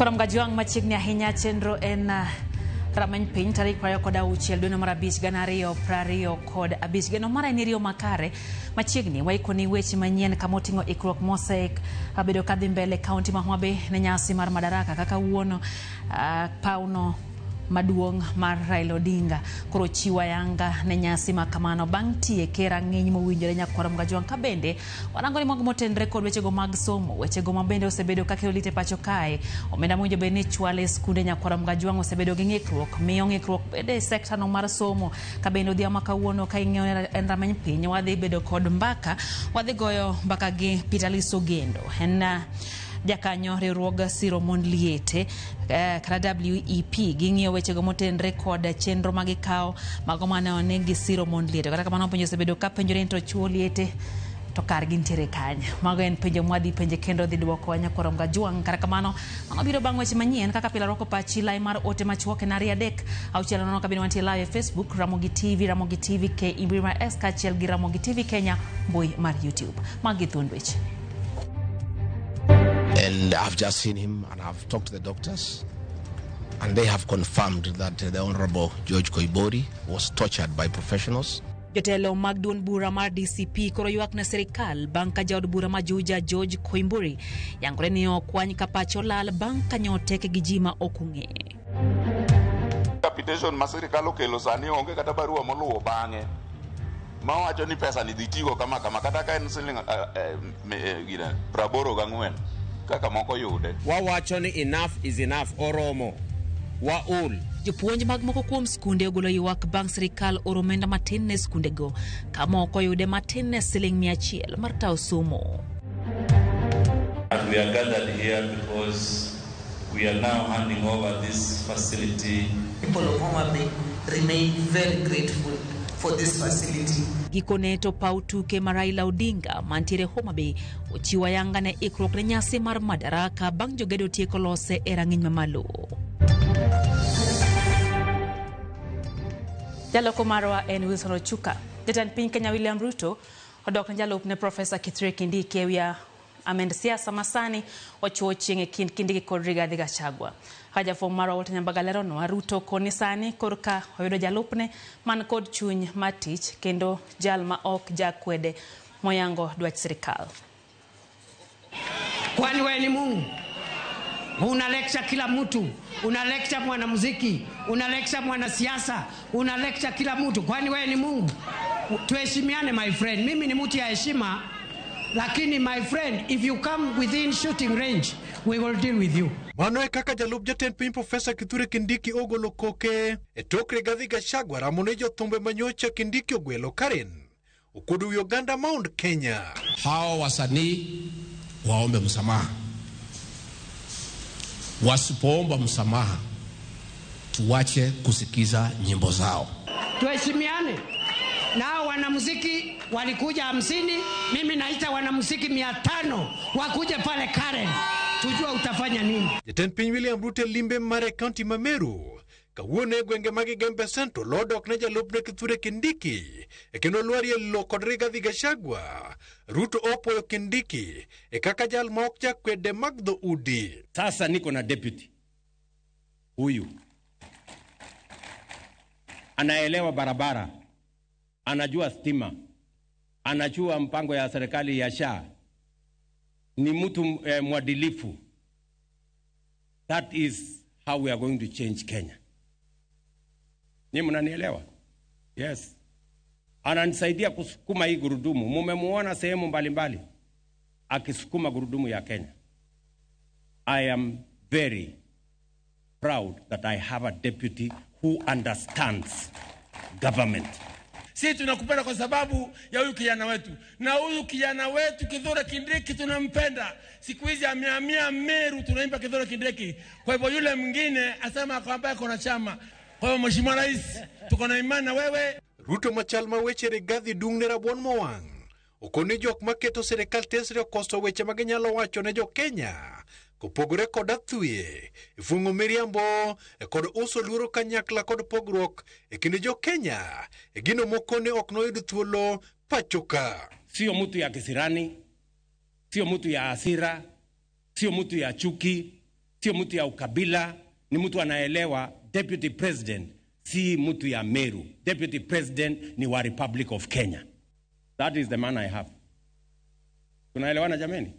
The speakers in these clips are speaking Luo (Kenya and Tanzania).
Koro Mgajuang' machiegni ahinya chenro en rameny piny tarik 26 dwe mar 5 2025. Geno mara en riyo makare machiegni waikoni weche manyien kama oting'o ikruok mosek bedo kadhi mbele kaunti ma Homa Bay ne nyasi mar Madaraka kaka wuono pawno maduong' mar Raila Odinga koro chiwo ayanga ne nyasi ma kamano bang' tieke rang'iny mowinjore nyakwar Mgajwang' ka bende warango ni mago motenre kod wechego mag somo wechego ma bende osebedo ka kelo lit e pacho kae omenda mowinjo bed ni chwale e skunde nyakwar Mgajwang' osebedo gi ng'ikruok miyo ng'ikruok bende e sekta no mar somo ka bende odhiambo ma kawuono ka ing'iyo en rameny piny wadhi bedo kod mbaka wadhi goyo mbaka gi Peter Liso Gendo en jakanyo riwruog siro mond liete kata WEP ging'iyo wechego motenre kod chenro ma gikawo mago mane ni gisiro mond liete kata kamano penjo osebedo ka penjore ni to chuo liete to kar gintiere kanye mago en penjo mwadhi penje kendo dhi dwoko nyakwar Mgajwang' kata kamano mago biro bang' weche manyien kaka pile rwako pachi lai mar ote machuok en 2 3 6 0 kabende wantie live e Facebook Ramogi TV, Ramogi TV KE mbui mar X kaachiel gi Ramogi TV Kenya mbui mar YouTube. Magi thuond weche. And I've just seen him and I've talked to the doctors, and they have confirmed that the Honorable George Koimburi was tortured by professionals. Jotelo mag duond bura mar DCP koro ywak ne sirikal bang' ka jaod bura ma Juja George Koimburi yangore ni okwany ka pache olal bang' ka nyotek gi ji ma ok ong'e. Capitation ma sirikal okelo sani onge kata barua moluwo bang'e mawacho ni pesa ni dhi tigo kama kama kata ka en siling 84 kaka moko yude. Wawacho ni enough is enough, oromo waol. Jopuonj mag moko kuom skunde ogolo ywak bang' sirikal oro omenda matin ne skundego ka moko yude matin ne siling 100 mar tawo somo. And we are gathered here because we are now handing over this facility. People of Homa Bay remain very grateful for this facility. Gikone to paw tuke ma Raila Odinga mantiere Homa Bay ochiwo ayanga ne ikruok ne nyasi mar Madaraka bang' jogedo tieko lose e rang'iny mamalo. Jaloko marwa en Wilson Ochuka. Jatend piny Kenya William Ruto odok ne jalupne Profesa Kithure Kindiki ewi amend siasa masani ochuo chieng' e kind Kindiki kod Rigathi Gachagua. Ka jafwambo marwa Walter Nyambaga leronwa, Ruto koni sani korka oyudo jalupne man kod chuny mar tich kendo jal ma ok jakwede moyango dwach sirikal. Kwani wewe ni Mungu? Una lecture kila mtu, una lecture mwanamuziki, una lecture mwanasiasa, una lecture kila mtu. Kwani wewe ni Mungu? Tuheshimiane my friend. Mimi ni mtu ya heshima, lakini my friend, if you come within shooting range, we will deal with you. Mano e kaka jalup jatend piny Profesa Kithure Kindiki ogolo koke e tok Rigathi Gachagua ramo ne jothumbe manyocha Kindiki ogwelo Karen okuodo wi oganda Mount Kenya. Hawa wasanii waombe msamaha. Wasipoomba msamaha, tuache kusikiza nyimbo zao. Tuheshimiane. Nao wanamuziki walikuja 50, mimi naita wanamuziki 500 wakuje pale Karen. Tujua utafanya nini. Jatend piny William Ruto limbe mare kaunti ma Meru kawuono e gwenge mag Igembe Central odok ne jalupne Kithure Kindiki e kendo lwarie lo kod Rigathi Gachagua. Ruto opoyo Kindiki e kaka jal ma ok jakwede mag dhoudi. Sasa niko na deputy huyu anaelewa barabara, anajua stima, anajua mpango ya serikali ya SHA, ni mtu mwadilifu. That is how we are going to change Kenya. Ni mnanielewa? Yes. Ananisaidia kusukuma hii gurudumu. Mumemuona sehemu mbalimbali akisukuma gurudumu ya Kenya. I am very proud that I have a deputy who understands government. Sisi tunakupenda kwa sababu ya huyu kijana wetu, na huyu kijana wetu Kithure Kindiki tunampenda. Siku hizi amehamia Meru, tunaimba Kithure Kindiki. Kwa hivyo yule mwingine asema kwamba ako na chama. Kwa hivyo Mheshimiwa Rais, tuko na imani na wewe. Ruto machal ma weche Rigathi dung' ne rabuon mowang' okoni jok maketo sirikal tesre okoso weche ma ginyalo wacho ne jo-Kenya kopogore kod athwie, fung'o miriambo kod uso luoro kanyakla kod pogruok e kind jo-Kenya e gino mokone ok noyud thuolo pacho ka. Sio mtu ya kisirani, sio mtu ya hasira, sio mtu ya chuki, sio mtu ya ukabila. Ni mtu anaelewa deputy president si mtu ya Meru. Deputy president ni wa Republic of Kenya. That is the man I have. Tunaelewana jameni?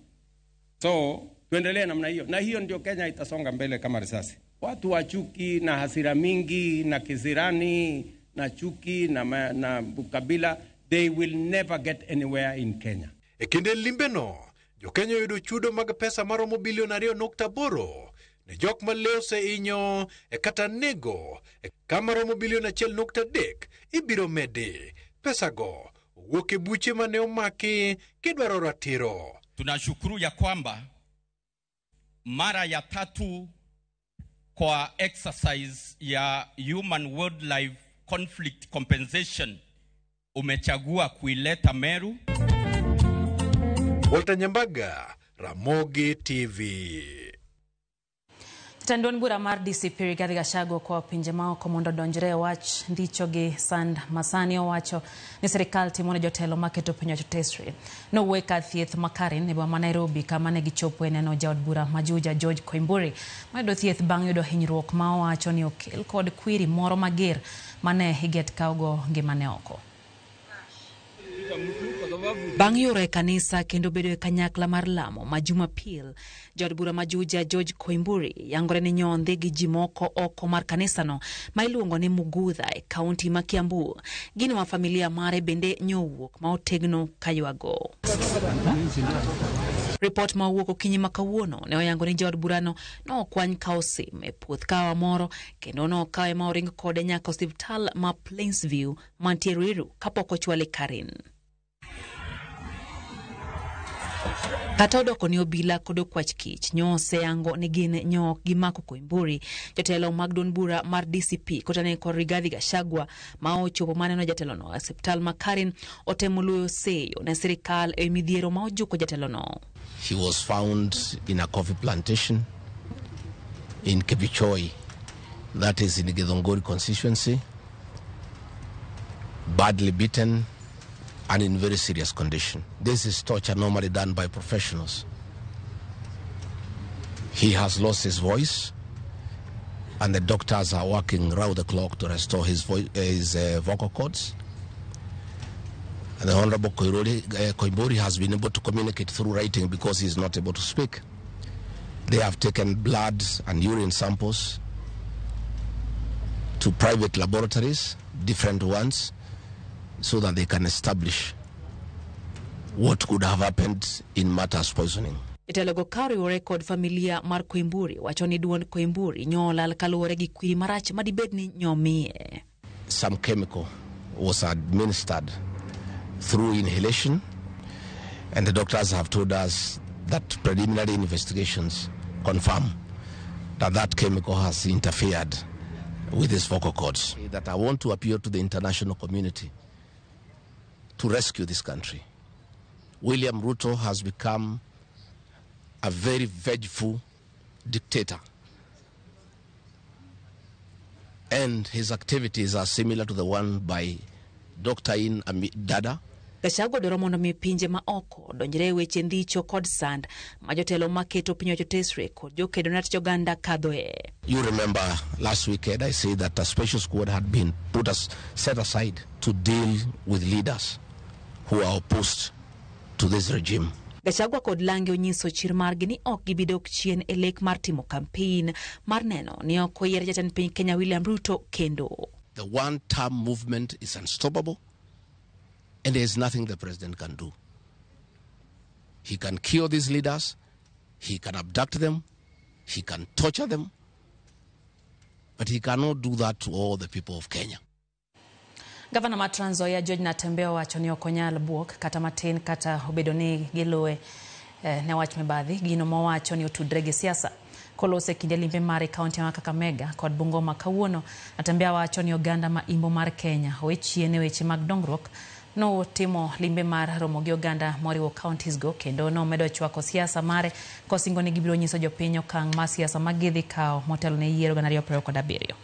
So tuendelee namna hiyo, na hiyo ndio Kenya itasonga mbele kama risasi. Watu wa chuki na hasira mingi na kisirani na chuki na ukabila, they will never get anywhere in Kenya. E kinde limbeno, jo-Kenya oyudo chudo mag pesa maromo bilion 2.8 ne jok ma le oseinyo e kata nego kama romo bilion 1.3 ibiro medi. Pesago owuok e buche mane omaki kidwaro ratiro. Tunashukuru ya kwamba mara ya tatu kwa exercise ya Human Wildlife Conflict Compensation umechagua kuileta Meru. Walter Nyambaga, Ramogi TV. Jatend duond bura mar DCP Rigathi Gachagua kwa pinje maoko mondo odonjre e wach ndicho gi sand masani owacho ni sirikal timo ne jotelo maketo piny owacho tesre. Nowuoyo e kar thieth ma Karen e boma ma Nairobi kama ne gichopo e neno jaod bura ma Juja George Koimburi mayudo thieth bang' yudo hinyruok ma owacho ni okel kod kwiri moro mager mane iget kawgo ngimane oko. Bang' yoro e kanisa kendo bedo e kanyakla mar lamo ma Jumapil, jaod bura ma Juja George Koimburi yangore ni nyondhi gi ji moko oko mar kanisano ma iluongo ni Mugudha e kaunti ma Kiambu. Gino ma familia mare bende nyowuok ma otegno kaywago. Ripot ma owuok okinyi ma kawuono ne oyango ni jaod burano nokwany ka osim e puoth kawa moro kendo nokawe ma oring kode nyaka osiptal ma Plainsview mantie Ruiru kapok ochwale Karen. Kata odoko ni obila kod okwach kich nyo oseyango ni gin nyo ok gimako Koimburi. Jotelo mag duond bura mar DCP kotane kod Rigathi Gachagua ma ochopo maneno jatelono e osiptal ma Karen otemo luoyo seyo ne sirikal e midhiero ma ojuko jatelono. He was found in a coffee plantation in Kibichoi, that is in Githunguri constituency, badly beaten and in very serious condition. This is torture normally done by professionals. He has lost his voice, and the doctors are working round the clock to restore his vocal cords. And the Honorable Koimburi has been able to communicate through writing because he is not able to speak. They have taken blood and urine samples to private laboratories, different ones, so that they can establish what could have happened in matters poisoning. Jotelo go ka oriwore kod familia mar Koimburi wacho ni duond Koimburi nyolal kaluwore gi kwiri marach madibed ni nyomiye. Some chemical was administered through inhalation, and the doctors have told us that preliminary investigations confirm that that chemical has interfered with his vocal cords. That I want to appeal to the international community to rescue this country. William Ruto has become a very vengeful dictator, and his activities are similar to the one by Dr. In Dada. Gachagua dwaro mondo mi pinje ma oko donjre e weche ndicho kod sand ma jotelo maketo piny owacho tesre kod jokedo ne ratich oganda kadhoe. You remember last weekend I said that a special squad had been set aside to deal with leaders who are opposed to this regime. Gachagua kod Lange onyiso chir margi ni ok gibi dok chien e lek mar timo campaign mar neno ni ok oyier jatend piny Kenya William Ruto kendo. The one-term movement is unstoppable, and there is nothing the president can do. He can kill these leaders, he can abduct them, he can torture them, but he cannot do that to all the people of Kenya. Gavana ma Trans Nzoia George Natembeya owacho ni ok onyal buok kata matin kata obedo ni giluwe ne wach mibadhi, gino mowacho ni otudre gi siasa. Kolose kinde limbe mare kaunti ma Kakamega kod Bungoma kawuono, Natembeya wacho ni oganda ma imbo mar Kenya owe chien e weche mag dongruok. Notimo limbe mar romo gi oganda moriwo counties go kendo nomedo chwako siasa mare kosingo ni gibiro nyiso jopiny okang' mar siasa ma gidhi kawo motelo ne yiero 2027.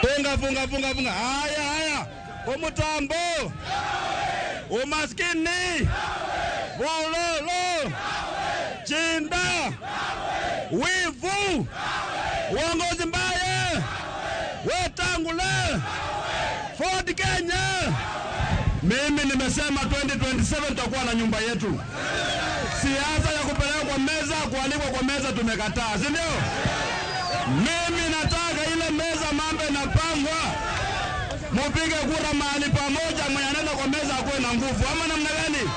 Punga, punga, punga, punga. Haya, haya. Umutambo. Umaskini. Bulolo. Chinda. Wivu. Uongozi mbaya. Wetangula. Ford Kenya. Mimi nimesema 2027 tutakuwa na nyumba yetu. Siasa ya kupelekwa kwa meza, kualikwa kwa meza tumekataa, si ndio? Mimi nataka ile meza mambo inapangwa, mupige kura mahali pamoja, mwenye anaenda kwa meza akuwe na nguvu, ama namna gani?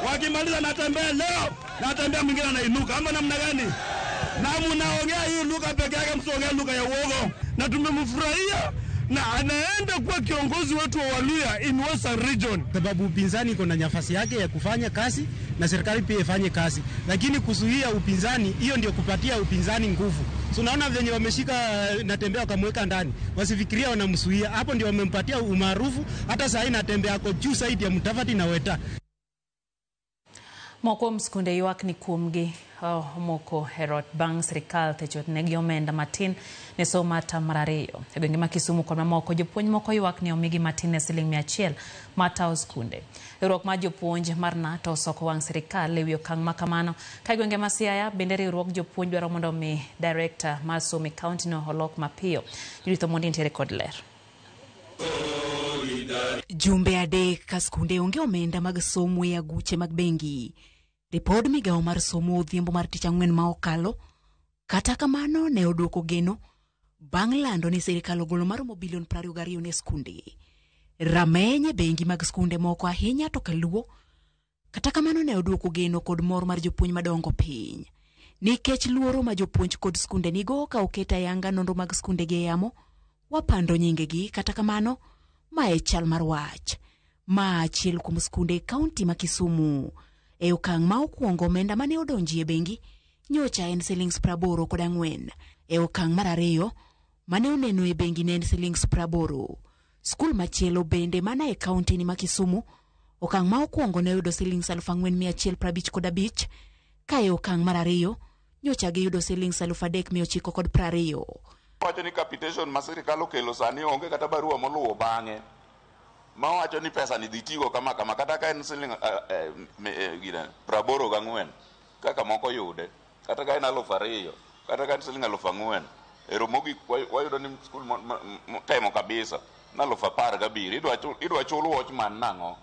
Wakimaliza natembea leo, natembea mwingine anainuka, ama namna gani? Na mnaongea hii lugha peke yake, msiongee lugha ya uogo. Na tumemfurahia na anaenda kuwa kiongozi wetu wa Waluya in Western Region, sababu upinzani iko na nafasi yake ya kufanya kazi na serikali pia ifanye kazi, lakini kuzuia upinzani, hiyo ndio kupatia upinzani nguvu. So unaona venye wameshika Natembeya wakamweka ndani, wasifikiria wanamzuia, hapo ndio wamempatia umaarufu. Hata saa hii Natembeya ako juu zaidi ya Mudavadi na Weta. Moko kuom skunde ywak ni kuomgi omoko e rot bang' sirikal techo negi omenda matin ne somo mar tam mar ariyo. E gwenge ma Kisumu kod mamoko, jopuonj moko ywak ni omigi matin ne siling 100 mar tawo skunde. Riwruok mar jopuonj mar NATO osoko wang' sirikal ewi okang' ma kamano. Ka e gwenge ma Siaya bende riwruog jopuonj dwaro mondo omi director mar somo e kaunti no olok mapiyo. Judith Omondi nitiere kod ler. Jumbe adek ka skunde onge omenda mag somo e aguche mag bengi. Ripod migawo mar somo odhiambo mar tich ang'wen ma okalo, kata kamano ne oduoko geno bang' lando ni sirikal ogolo maromo bilion 22 ne skunde. Rameny e bengi mag skunde moko ahinya to kaluo, kata kamano ne oduoko geno kod mor mar jopuonj madongo piny. Nikech luoro ma jopuonj kod skunde nigo ka oket ayanga nonro mag skunde gi e yamo, wapando nyingegi, kata kamano ma e chal mar wach. Ma achiel kuom skunde e kaunti ma Kisumu. E okang' ma okwongo omenda mane odonji e bengi nyocha en silings 84. E okang' mar ariyo mane oneno e bengi ne en silings 80. Skul machielo bende mana e kaunti ni ma Kisumu, okang' ma okwongo ne oyudo silings 4155, ka e okang' mar ariyo nyocha giyudo silings 3920. Wacho ni capitation ma sirikal okelo sani onge kata barua moluwo bang'e mawacho ni pesa ni dhi tigo kama kama, kata ka en siling 84 kaka moko yude, kata ka en 2000, kata ka en siling 4000. Ero mogik wayudo ni skul temo kabisa na 17,000. Idwa chul watchman nang'o?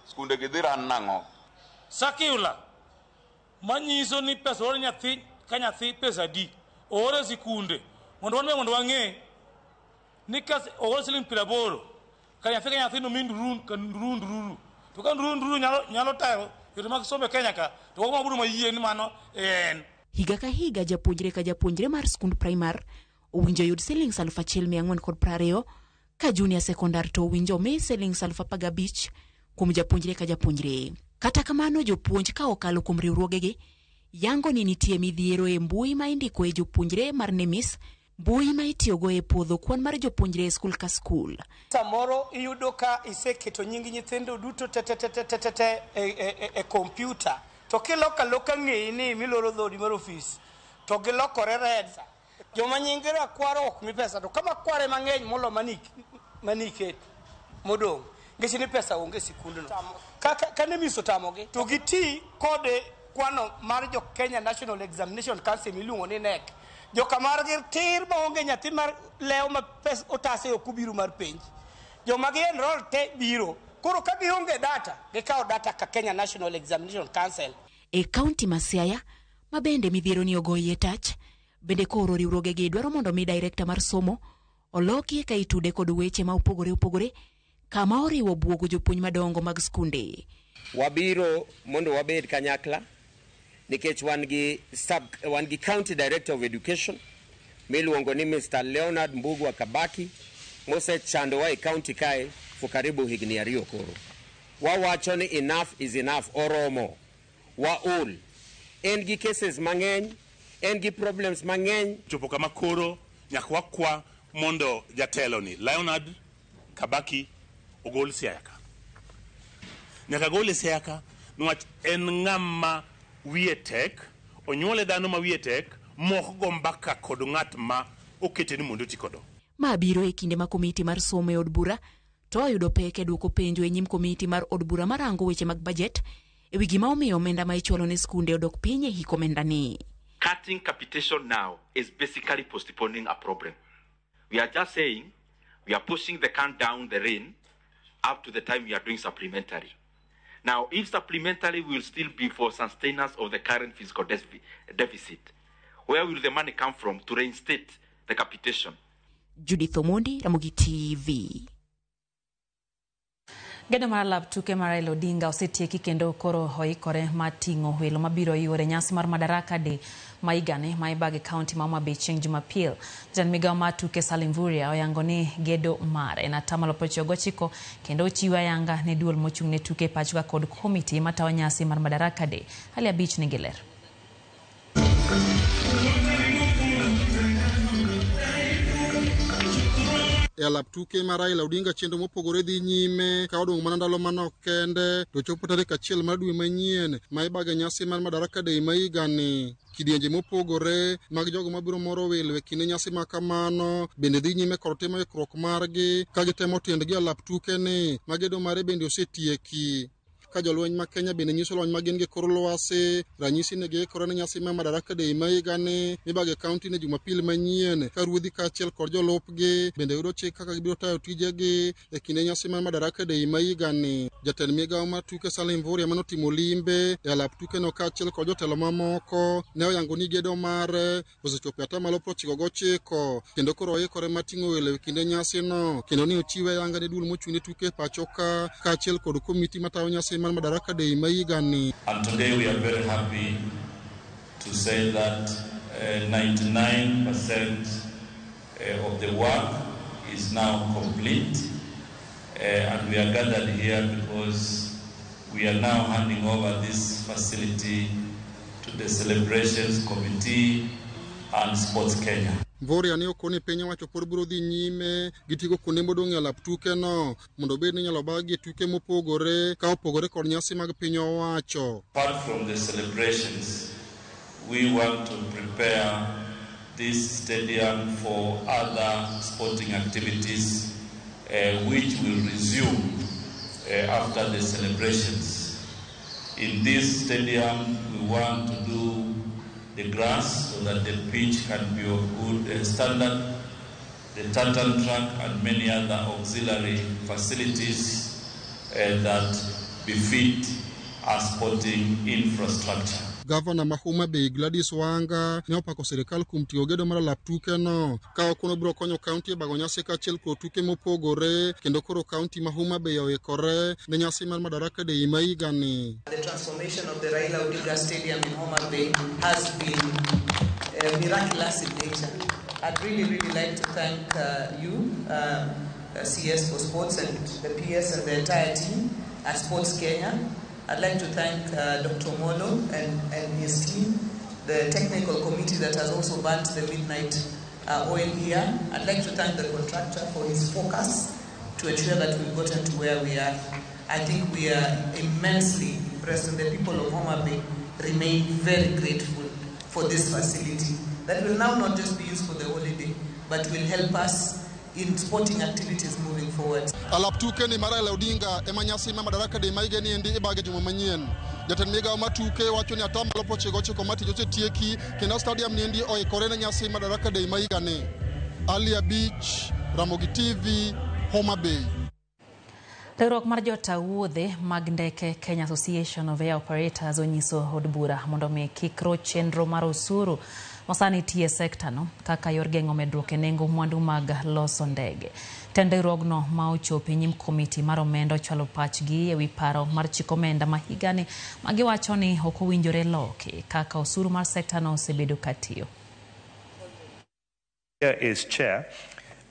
Skunde gi dhi ran nang'o? Circular manyiso ni pesa oro nyathi ka nyathi pesa adi oore sikunde mondo wan be mondo wang'e ni ka oor siling 80 ka nyathi ka nyathi nomi nduru nduru, to ka nduru nduru nyalo tayo yore mag somo e Kenya ka, to ok wabiro mayie ni mano en. Higa ka higa japuonjre ka japuonjre mar skund primar owinjo yud silings 1420, ka junior secondar to owinjo mi silings 15,000 kuom japuonjre ka japuonjre. Kata kamano jopuonj ka okalo kuom riwruogegi yango ni nitie midhiero e mbui ma indiko e jopuonjre mar NEMIS, mbui ma itiyogo e puodho kwan mar jopuonjre e skul ka skul. Samoro iyudo ka iseketo nying nyithindo duto te te te te te te e kompyuta, to kiloko aloka ng'eyi ni miloro dhodi mar ofis to gilokore red. Joma nyinge rakwaro ok mi pesa, to kama kware mang'eny molo maniketo modong' nikech ni pesa onge sikundno. Ka NEMIS otamogi to giti kode kwano mar jo Kenya National Examination Council miluongo ni NEC. Joka margi tir maonge nyathi mar lewo ma pesa otase ok obiro mar penj. Joma gi enroll te biro. Koro ka gionge data, gikawo data ka Kenya National Examination Council. E kaunti ma Siaya, ma bende midhiero ni ogoyie tach, bende koro riwruogegi dwaro mondo mi director mar somo oloki ka itude kod weche ma opogore opogore kama oriwo buogo jopuonj madongo mag skunde. Wabiro mondo wabed kanyakla nikech wan gi County Director of Education miluongo ni Mr. Leonard Mbugua Kabaki mosechandowa e county kae for karibu higni 2 koro. Wawacho ni enough is enough, oromo. Waol. En gi cases mang'eny, en gi problems mang'eny. Chopo kama koro nyaka wakwa mondo jatelo ni Leonard Kabaki ogol Siaya ka. Nyaka gole Siaya ka niwach en ng'ama wiye tek, onyuole dhano ma wiye tek, mok go mbaka kod ng'at ma okete ni mondo oti kodo. Ma biro e kinde ma komiti mar somo e od bura to oyudo pek e duoko penjo e nyim komiti mar od bura marango weche mag bajet e wi gima omiyo omenda ma ichulo ne skunde odok piny e hik omenda ni. Cutting capitation now is basically postponing a problem. We are just saying we are pushing the can down the rain up to the time we are doing supplementary. Now, if supplementary will still be for sustainers of the current fiscal deficit, where will the money come from to reinstate the capitation? Judith Omondi, Ramogi TV. Gedo mar lap tuke mar Raila Odinga osetieki kendo koro oikore mar ting'o welo mabiro yuore nyasi mar Madaraka Day ma higani ma ibage kaunti ma Homa Bay chieng' Jumapil. Jatend migao mar tuke Salim Mvurya oyango ni gedo mare en 99% kendo ochiwe ayanga ne duol mochung' ne tuke e pachoka kod komiti matayo nyasi mar Madaraka Day. Ali abich nigi ler. E alap tuke mar Raila Odinga chenro mopogore dhi nyime ka odong' mana ndalo manok kende to chopo tarik 1 mar dwe manyien ma ibage nyasi mar Madaraka Day ma higani. Kidienje mopogore mag jogo mabiro moro welo e kinde nyasi ma kamano bende dhi nyime kod timo ikruok margi ka gitemo tiendgi e alap tuke ni ma gedo mare bende osetieki. Ka jolweny ma Kenya bende nyiso lony ma gin gi kor lwasi, ranyisi ni giikore ne nyasi mar Madaraka Day ma higani mibage kaunti ne Jumapil manyien ka ruodhi kaachiel kod jolupgi bende yudo chik kaka gibiro tayo tijegi e kinde nyasi mar Madaraka Day ma higani. Jatend migao mar tuke Salim Mvurya manotimo limbe e alap tukeno kaachiel kod jotelo mamoko ne oyango ni gedo mare osechopo e 99% kendo koro oikore mar ting'o welo e kinde nyasino kendo ni ochiwe ayanga ne duol mochung' ne tuke e pacho ka kaachiel kod komiti matayo nyasi mar Madaraka Day ma higani. And today we are very happy to say that 99% of the work is now complete, and we are gathered here because we are now handing over this facility to the Celebrations Committee and Sports Kenya. Mvurya ne okone piny owacho pod biro dhi nyime gi tigo kuonde modong' e alap tukeno mondo obed ni inyalo bagi tuke mopogore ka opogore kod nyasi mag piny owacho. Apart from the celebrations, we want to prepare this stadium for other sporting activities which will resume after the celebrations. In this stadium, we want to do the grass so that the pitch can be of good standard, the tartan track and many other auxiliary facilities that befit our sporting infrastructure. Gavana ma Homa Bay Gladys Wanga ne opako sirikal kuom tiyo gedo mar alap tukeno ka okono biro konyo kaunti e bago nyasi kaachiel kod tuke mopogore kendo koro kaunti ma Homa Bay oikore ne nyasi mar Madaraka Day ma higani. The transformation of the Raila Odinga Stadium in Homa Bay has been miraculous in nature. I'd really, really like to thank you, CS for Sports and the PS and the entire team at Sports Kenya. I'd like to thank Dr. Molo and his team, the technical committee that has also burnt the midnight oil here. I'd like to thank the contractor for his focus to ensure that we've gotten to where we are. I think we are immensely impressed, and the people of Homa Bay remain very grateful for this facility that will now not just be used for the holiday, but will help us in sporting activities moving forward. Alap tuke ni mar Raila Odinga ema nyasi ma Madaraka Day ma higani endi ibage juma manyien. Jatend migao mar tuke wacho ni 99% mar tich osetieki kendo stadium ni endi oikore ne nyasi Madaraka Day ma higani. Ali Abich, Ramogi TV, Homa Bay. Riwruok mar jota wuodhe mag ndeke Kenya Association of Air Operators onyiso od bura mondo mi kik roch chenro mar osuru Masani tiyo e sekta no kaka yor geng'o medruok e nengo mwandu mag loso ndege. Tend riwruogno ma ochopo e nyim komiti mar omenda ochwalo pachgi ewi paro mar chik omenda ma higani ma giwacho ni ok owinjore loki kaka osuru mar sekta no osebedo katiyo. Here is, Chair,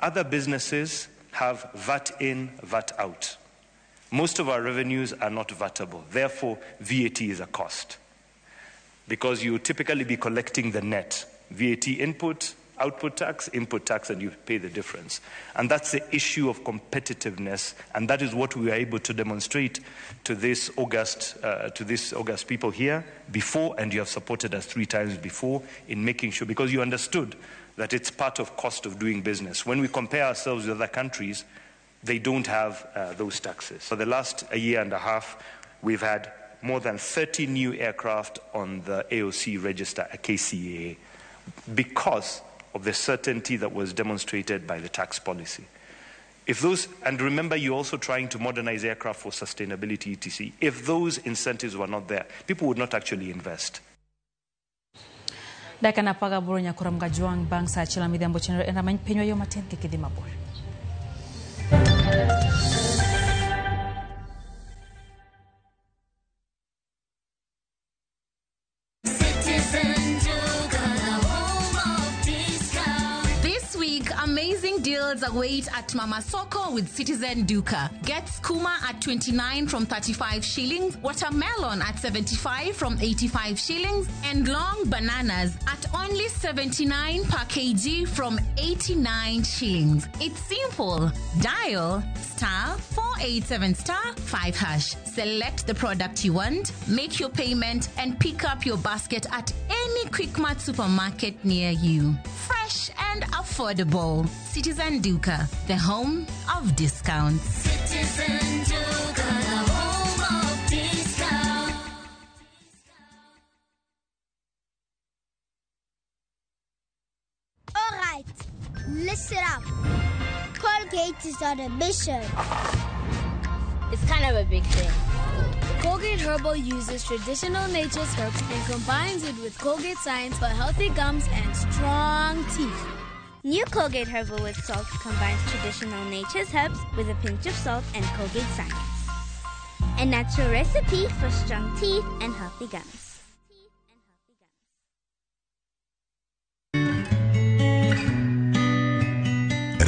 other businesses have VAT in, VAT out. Most of our revenues are not VATable. Therefore, VAT is a cost. Because you typically be collecting the net. VAT input, output tax, input tax, and you pay the difference. And that's the issue of competitiveness, and that is what we were able to demonstrate to this August people here before, and you have supported us 3 times before in making sure, because you understood that it's part of cost of doing business. When we compare ourselves with other countries, they don't have those taxes. For the last year and a half, we've had more than 30 new aircraft on the AOC register at KCAA because of the certainty that was demonstrated by the tax policy. If those, and remember, you're also trying to modernize aircraft for sustainability, etc. If those incentives were not there, people would not actually invest. Dakika na 18 nyaka Ramgajwang' bang' saa achiel midhiambo chenro en rameny pinywa yo matin kik idhi mabor. This week, amazing deals await at Mama Soko with Citizen Duka. Get skuma at 29 from 35 shillings, watermelon at 75 from 85 shillings, and long bananas at only 79 per kg from 89 shillings. It's simple. Dial *487*5#. Select the product you want, make your payment, and pick up your basket at any Quickmart supermarket near you. Fresh and affordable. Citizen Duka, the home of discounts. Citizen Duka, the home of discounts. All right, listen up. Colgate is on a mission. It's kind of a big thing. Colgate Herbal uses traditional nature's herbs and combines it with Colgate science for healthy gums and strong teeth. New Colgate Herbal with Salt combines traditional nature's herbs with a pinch of salt and Colgate science. A natural recipe for strong teeth and healthy gums.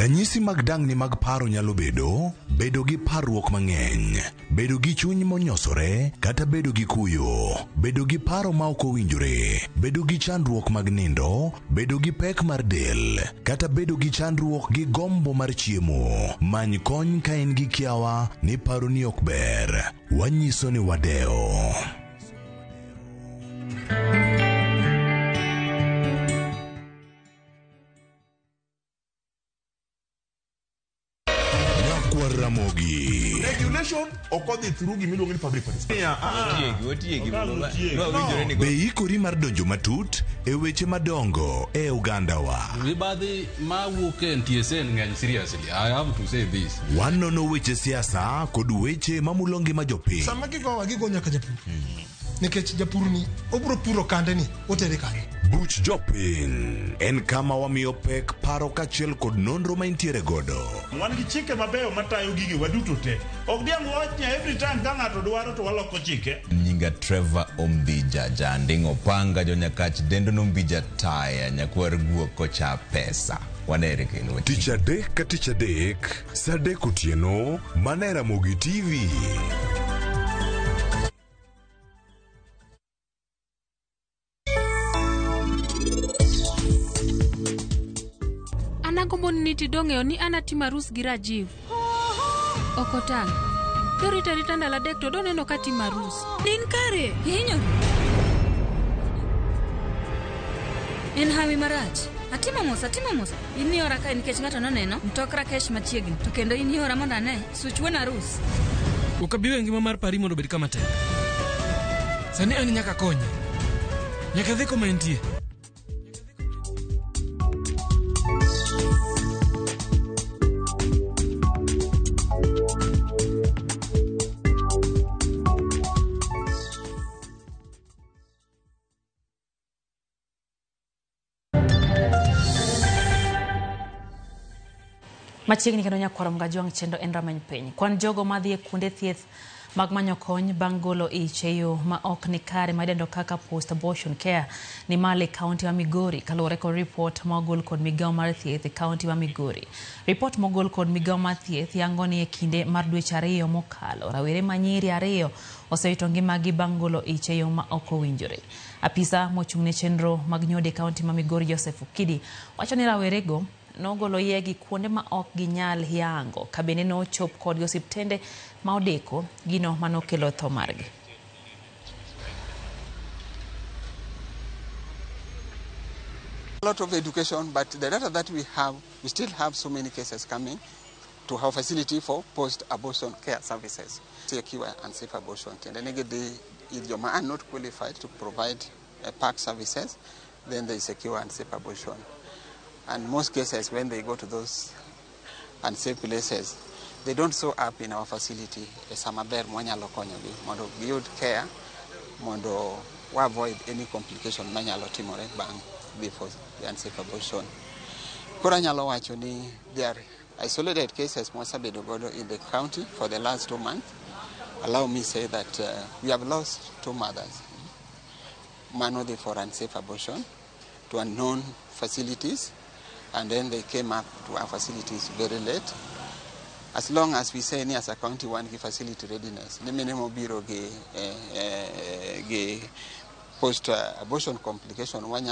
Ranyisi mag dangni mag paro nyalo bedo bedo gi parruok mang'eny, bedo gi chuny monyosore, kata bedo gi kuyo, bedo gi paro ma ok owinjore, bedo gi chandruok mag nindo, bedo gi pek mar del, kata bedo gi chandruok gi gombo mar chiemo. Many kony ka in gi kiawa ni paroni ok ber. Wanyiso ni wadewo. Ramogi. Regulation okodhi through gimiluongo ni public participation. Be ikori mar donjo matut e weche madongo e oganda wa. Mibadhi mawuok e NTSA ng'eny seriously. I have to say this. Wanono weche siasa kod weche mamulo ngima jopiny. Sama gigowa gigo nyaka japur. Nikech japur ni obro puro kande ni otere kanye. Buch Jopiny en kama wamiyo pek paro kaachiel kod nonro ma intiere godo. Wan gi chike mabeyo matayo gige waduto te. Ok diang' wach ni every time ka ng'ato dwaro to waloko chike. Nyinga Trevor Ombija Janding'o Panga Jonyakach Dendo Nombija Taya Nyakwar Guok Kocha Pesa. Wanere kendo. Tich adek ka tich adek, saa adek otieno, mana e Ramogi TV. Anagombo ni tidong'eyo ni an atimo arus gi Rajiv. Ok otang'. Dorito arita ndalo adek to doneno ka atimo arus. In kare, ihinyori. En hawi marach. Atimo mos, atimo mos. In iora kae nikech ng'ato noneno mtok Rakesh machiegni. To kendo in iora mondo ane such wuon arus. Ok abi weyo ngima mar Pari mondo obed kama tek. Sani an nyaka konye. Nyaka adhi kuma entie. Machiegni kendo nyakwaro Mgajwang' chenro en rameny piny. Kwan jogo madhi e kuonde thieth mag manyo kony bang' golo ich e yo ma ok ni kare ma idendo kaka post abortion care ni malo e kaunti ma Migori kaluwore kod ripot ma ogol kod migawo mar thieth e kaunti ma Migori. Ripot mogol kod migawo mar thieth yango ni e kinde mar dweche 2 mokalo, rawere ma nyiri 2 osewito ngimagi bang' golo ich e yo ma ok owinjore. Apisa mochung' ne chenro mag nyode e kaunti ma Migori Joseph Okidi wacho ni rawerego nogolo yegi kuonde ma ok ginyal yango ka bende nochop kodgi osiptende ma odeko gino manokelo tho margi. A lot of education, but the data that we have, we still have so many cases coming to our facility for post-abortion care services. Secure and safe abortion. And then if you are not qualified to provide PAC services, then they secure and safe abortion. And most cases, when they go to those unsafe places, they don't show up in our facility. Samaber mwanyalo konyogi mondo giyud care mondo wa avoid any complication manyalo timore bang' before the unsafe abortion. Koro anyalo wacho ni there are isolated cases mwasebedo godo in the county for the last 2 months. Allow me say that we have lost 2 mothers. Mano for unsafe abortion to unknown facilities, and then they came up to our facilities very late. As long as we say as a county one give facility readiness, the minimum biro ge post abortion complication one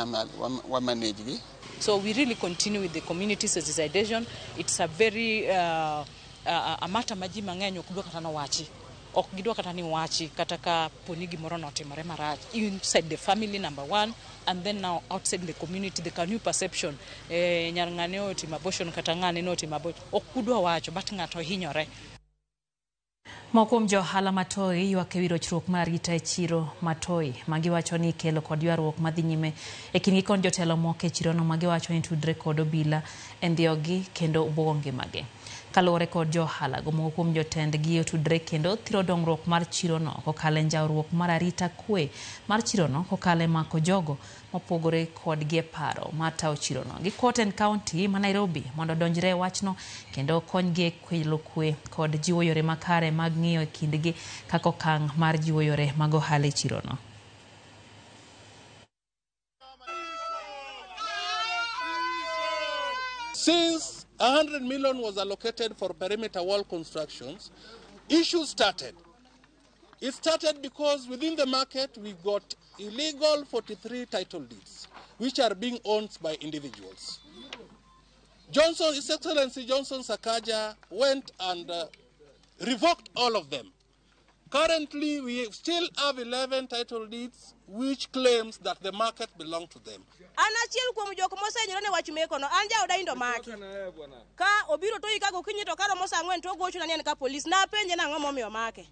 manage. So we really continue with the community sensitization. It's a very a matter maji mang'eny ok dwa kata nowachi. Ok gidwa kata ni wachi kata ka poni gimoro notimore marach inside the family number 1, and then now outside the community the new perception nyar ng'ane otimo abortion kata ng'ane notimo abortion ok kudwa wacho but ng'ato hinyore. Moko kuom jo ohala matoi ywak ewi rochruok mar arita e chiro matoi magiwacho ni ikelo kod ywaruok madhi nyime e kindgi kod jotelo moko e chirono magiwacho ni tudre kod obila e ndhiyogi kendo buogo ngimagi. Kaluwore kod jo ohala go, moko kuom jotendgi otudre kendo thiro dongruok mar chirono kokalo e njawruok mar arita kwe mar chirono kokalo e mako jogo mopogore kodgi e paro mar tawo chirono. Gikwo tend kaunti ma Nairobi mondo odonjre e wachno kendo konygi e kelo kwe kod jiwo yore makare mag ng'iyo e kindgi kaka okang' mar jiwo yore mag ohala e chirono. Since 100 million was allocated for perimeter wall constructions, issues started. It started because within the market we got illegal 43 title deeds, which are being owned by individuals. Johnson, His Excellency Johnson Sakaja went and revoked all of them. Currently, we still have 11 title deeds which claims that the market belongs to them. An achiel kuom jok mosehinyore ne wach mekono, an jaoda indo maki. Ka obiro to ika gokinyi to karomo saa 4 to ogochona ni en ka polis. Napenje nang'o momiyo make.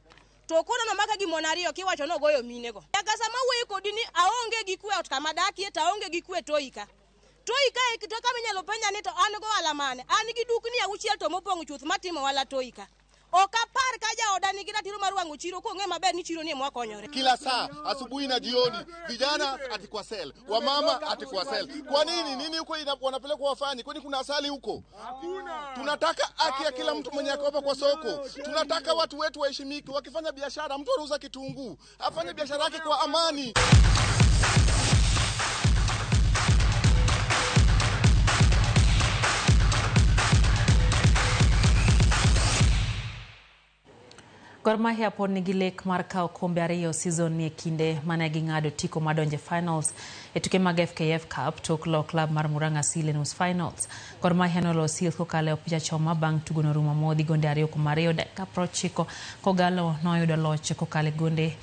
To koro nomake gi mon 2 kiwacho nogoyo minego. Nyaka sama awuoyo kodi ni aonge gi kwe ot kama adakie to aonge gi kwe toika. Toika e to kama inyalo penja ni to an go ohala mane? An gi dukni 6 to mopong' chuth matimo ohala toika. Ok apar ka jaoda nigi ratiro mar wang'o chiro kong'e maber ni chiro ni ema wakonyore. Kila saa asubuhi na jioni, vijana ati kwa sel, wamama ati kwa sel. Kwa nini nini huko wanapelekwa wafanye? Kwani kuna asali huko? Hakuna. Tunataka haki ya kila mtu mwenye akopa kwa soko. Tunataka watu wetu waheshimike, wakifanya biashara, mtu anauza kitunguu, afanye biashara yake kwa amani. Gor Mahia pod nigi lek mar kawo kombe 2 season ni e kinde mane ging'ado tiko madonje finals e tuke mag FKF Cup tok lo klab mar Murang'a Seal e nus finals. Gor Mahia noloyo Seal kokalo e opich achoma bang' tugo norumo modhi gonde 2-2 dakika 90. Kogalo noyudo loch kokalo e gonde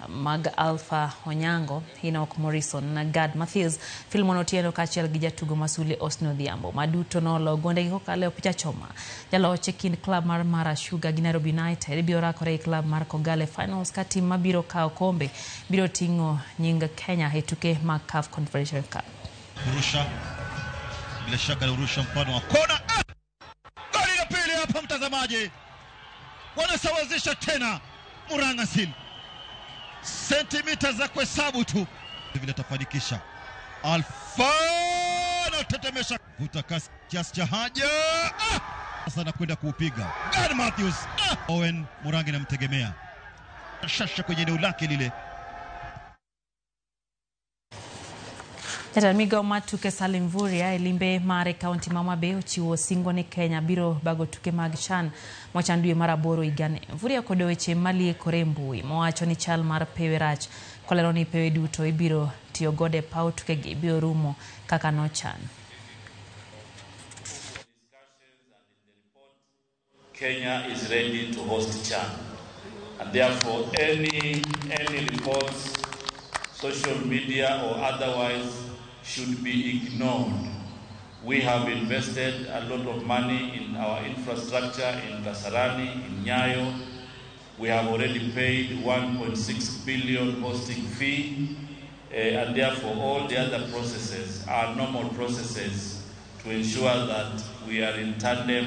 mag Alpha Onyango, Enoch Morrison, Gad Matthews, Philemon Otieno kaachiel gi jatugo Masule Osno Odhiambo. Maduto nolo gondegi kokalo e opich achoma. Jaloch e kind klab mar Mara Sugar gi Nairobi United biro rakore gi klab mar Kogalo e finals ka tim mabiro kawo kombe biro ting'o nying Kenya e tuke mag CAF Confederation Cup. Kurusha bila shaka alirusha mfano wa kona. Goli la pili hapa mtazamaji, wanasawazisha tena Murang'a Seal. Sentimita za kuhesabu tu vile tafanikisha. Alfa anatetemesha, vuta kasi kiasi cha haja. Sasa anakwenda kuupiga Gary Matthews. Owen Murangi namtegemea shasha kwenye eneo lake lile. Jatend migao mar tuke Salim Mvurya e limbe mare kaunti ma Homa Bay ochiwo singo ni Kenya biro bago tuke mag CHAN mochan dwe mar 8 higani. Mvurya kod weche maliekore e mbui mowacho ni chal mar pewe rach kolero ni pewe duto ibiro tiyo godo e paw tukegi biro rumo kaka nochan. Kenya is ready to host CHAN, and therefore any reports, social media or otherwise, should be ignored. We have invested a lot of money in our infrastructure in Kasarani, in Nyayo. We have already paid 1.6 billion hosting fee, and therefore all the other processes are normal processes to ensure that we are in tandem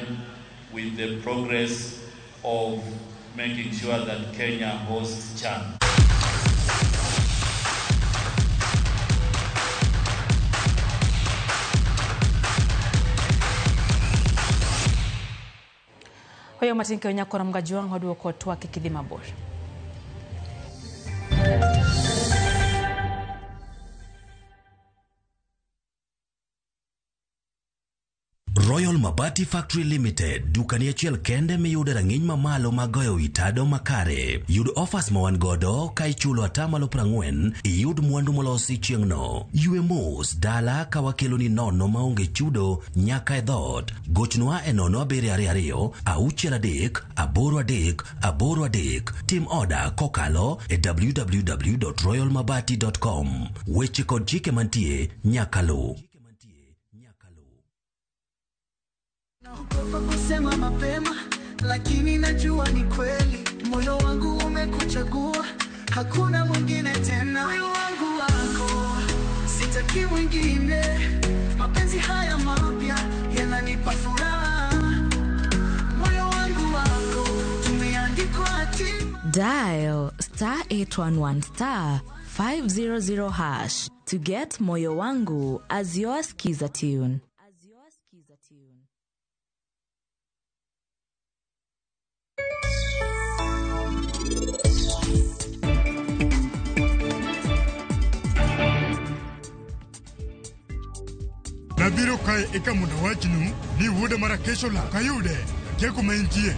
with the progress of making sure that Kenya hosts CHAN. Hoyo matin keyo nyakora Mgajuang' oduoko twak kik idhi mabor. Royal Mabati Factory Limited, dukani achiel kende miyude rang'iny mamalo mag goyo wi tado makare. Yud offers ma wan godo ka ichulo 40% iyud mwandu molosi chieng'no. Ywe mos dala ka wakeloni nono maonge chudo nyaka e dhoot. Gochnwa e 0722 63 83 83. Tim oda kokalo e www.royalmabati.com. Weche kod chike mantie nyaka luw. Naogopa kusema mapema, lakini najua ni kweli. Moyo wangu umekuchagua, hakuna mwingine tena. Moyo wangu wako, sitaki mwingine. Mapenzi haya mapya yananipa furaha. Moyo wangu wako, tumeandikwa hatima. Dial star 811 star 500 hash to get Moyo Wangu as your skiza tune. Nabiro kae eka mondo awachnu ni wuoda mara kesho olal ok ayude akia kuma entie.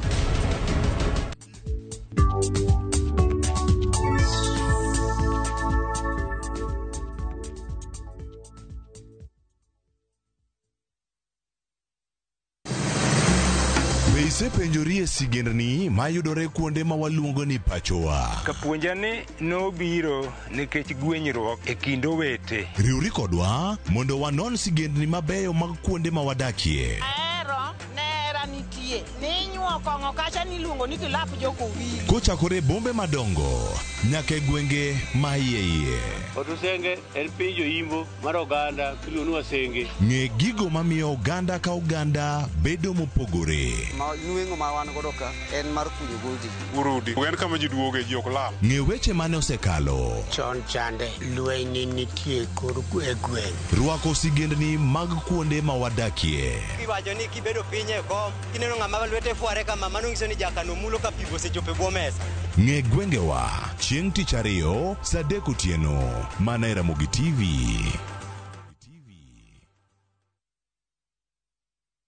Be isepenjori e sigendni mayudore kuonde ma waluongo ni pachowa? Kapuonja ni nobiro nikech gwenyruok e kind owete. Riwri kodwa mondo wanon sigendni mabeyo mag kuonde ma wadakie. Ahero nera nitie ninyuo kong'o kacha niluongo ni kilap jokowili. Kochakore e bombe madongo nyaka e gwenge ma iye iye. Otusenge en piny joimbo mar oganda miluongo ni Wasenge. Ng'e gigo mamiyo oganda ka oganda bedo mopogore. Ma nweng'o ma wan godo ka en mar kunyo godhi. Urudi en kama ji duoge ji ok lal. Ng'e weche mane osekalo. Chon chande lweny nitie kor e gweng'. Rwako sigendni mag kuonde ma wadakie. Iwacho ni kibedo piny e kom kineno ng'ama lwete fware kama mano nyiso ni jakano mulo ka pi osechopo e bwo mesa. Ng'e gwengewa chieng' tich ariyo saa 3 otieno mana e Ramogi TV.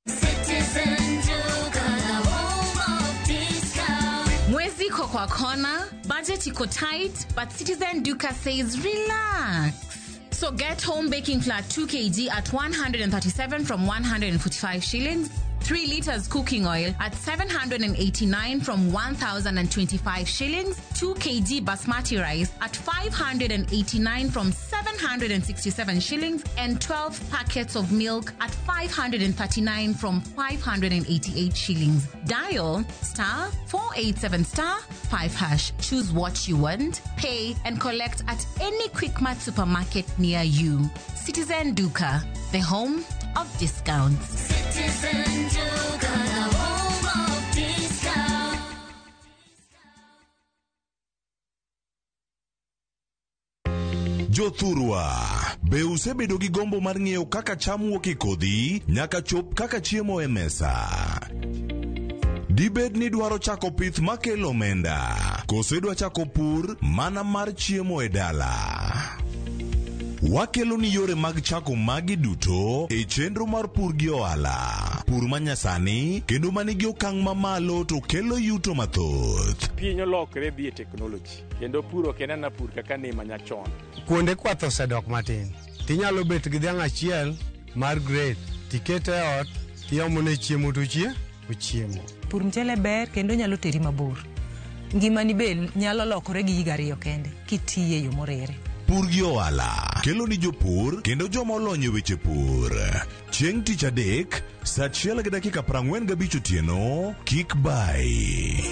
Citizen Duka, the home of discount. Mwezi iko kwa kona, budget iko tight, but Citizen Duka says relax. So get home baking flour 2 kg at 137 from 145 shillings, 3 liters cooking oil at 789 from 1,025 shillings, 2 kg basmati rice at 589 from 767 shillings, and 12 packets of milk at 539 from 588 shillings. Dial star 487 star 5 hash. Choose what you want, pay, and collect at any Quickmart supermarket near you. Citizen Duka, the home of discounts. Citizen Duka, the home of discount. Jothurwa, be usebedo gi gombo mar ng'eyo kaka cham wuok e kodhi nyaka chop kaka chiemo e mesa? Dibed ni dwaro chako pith makelo omenda, koso idwa chako pur mana mar chiemo e dala? Wakelo ni yore mag chako magi duto e chenro mar pur gi ohala. Pur manyasani kendo manigi okang' mamalo to kelo yuto mathoth. Piny olokre dhi e teknoloji kendo pur ok en ana pur kaka ne manyachon. Kuonde kwath osedok matin. Tinyalo bet gi dhiang' achiel mar grade tikete e ot tiomone chiemo to ochiemo. Pur mchele ber kendo nyalo teri mabor. Ngimani be nyalo lokore gi higa ariyo kende kitiye e yo moriere. Pur gi ohala kelo ni jopur kendo joma olony e weche pur. Chieng' tich adek, saa 1:45 otieno, kik bai.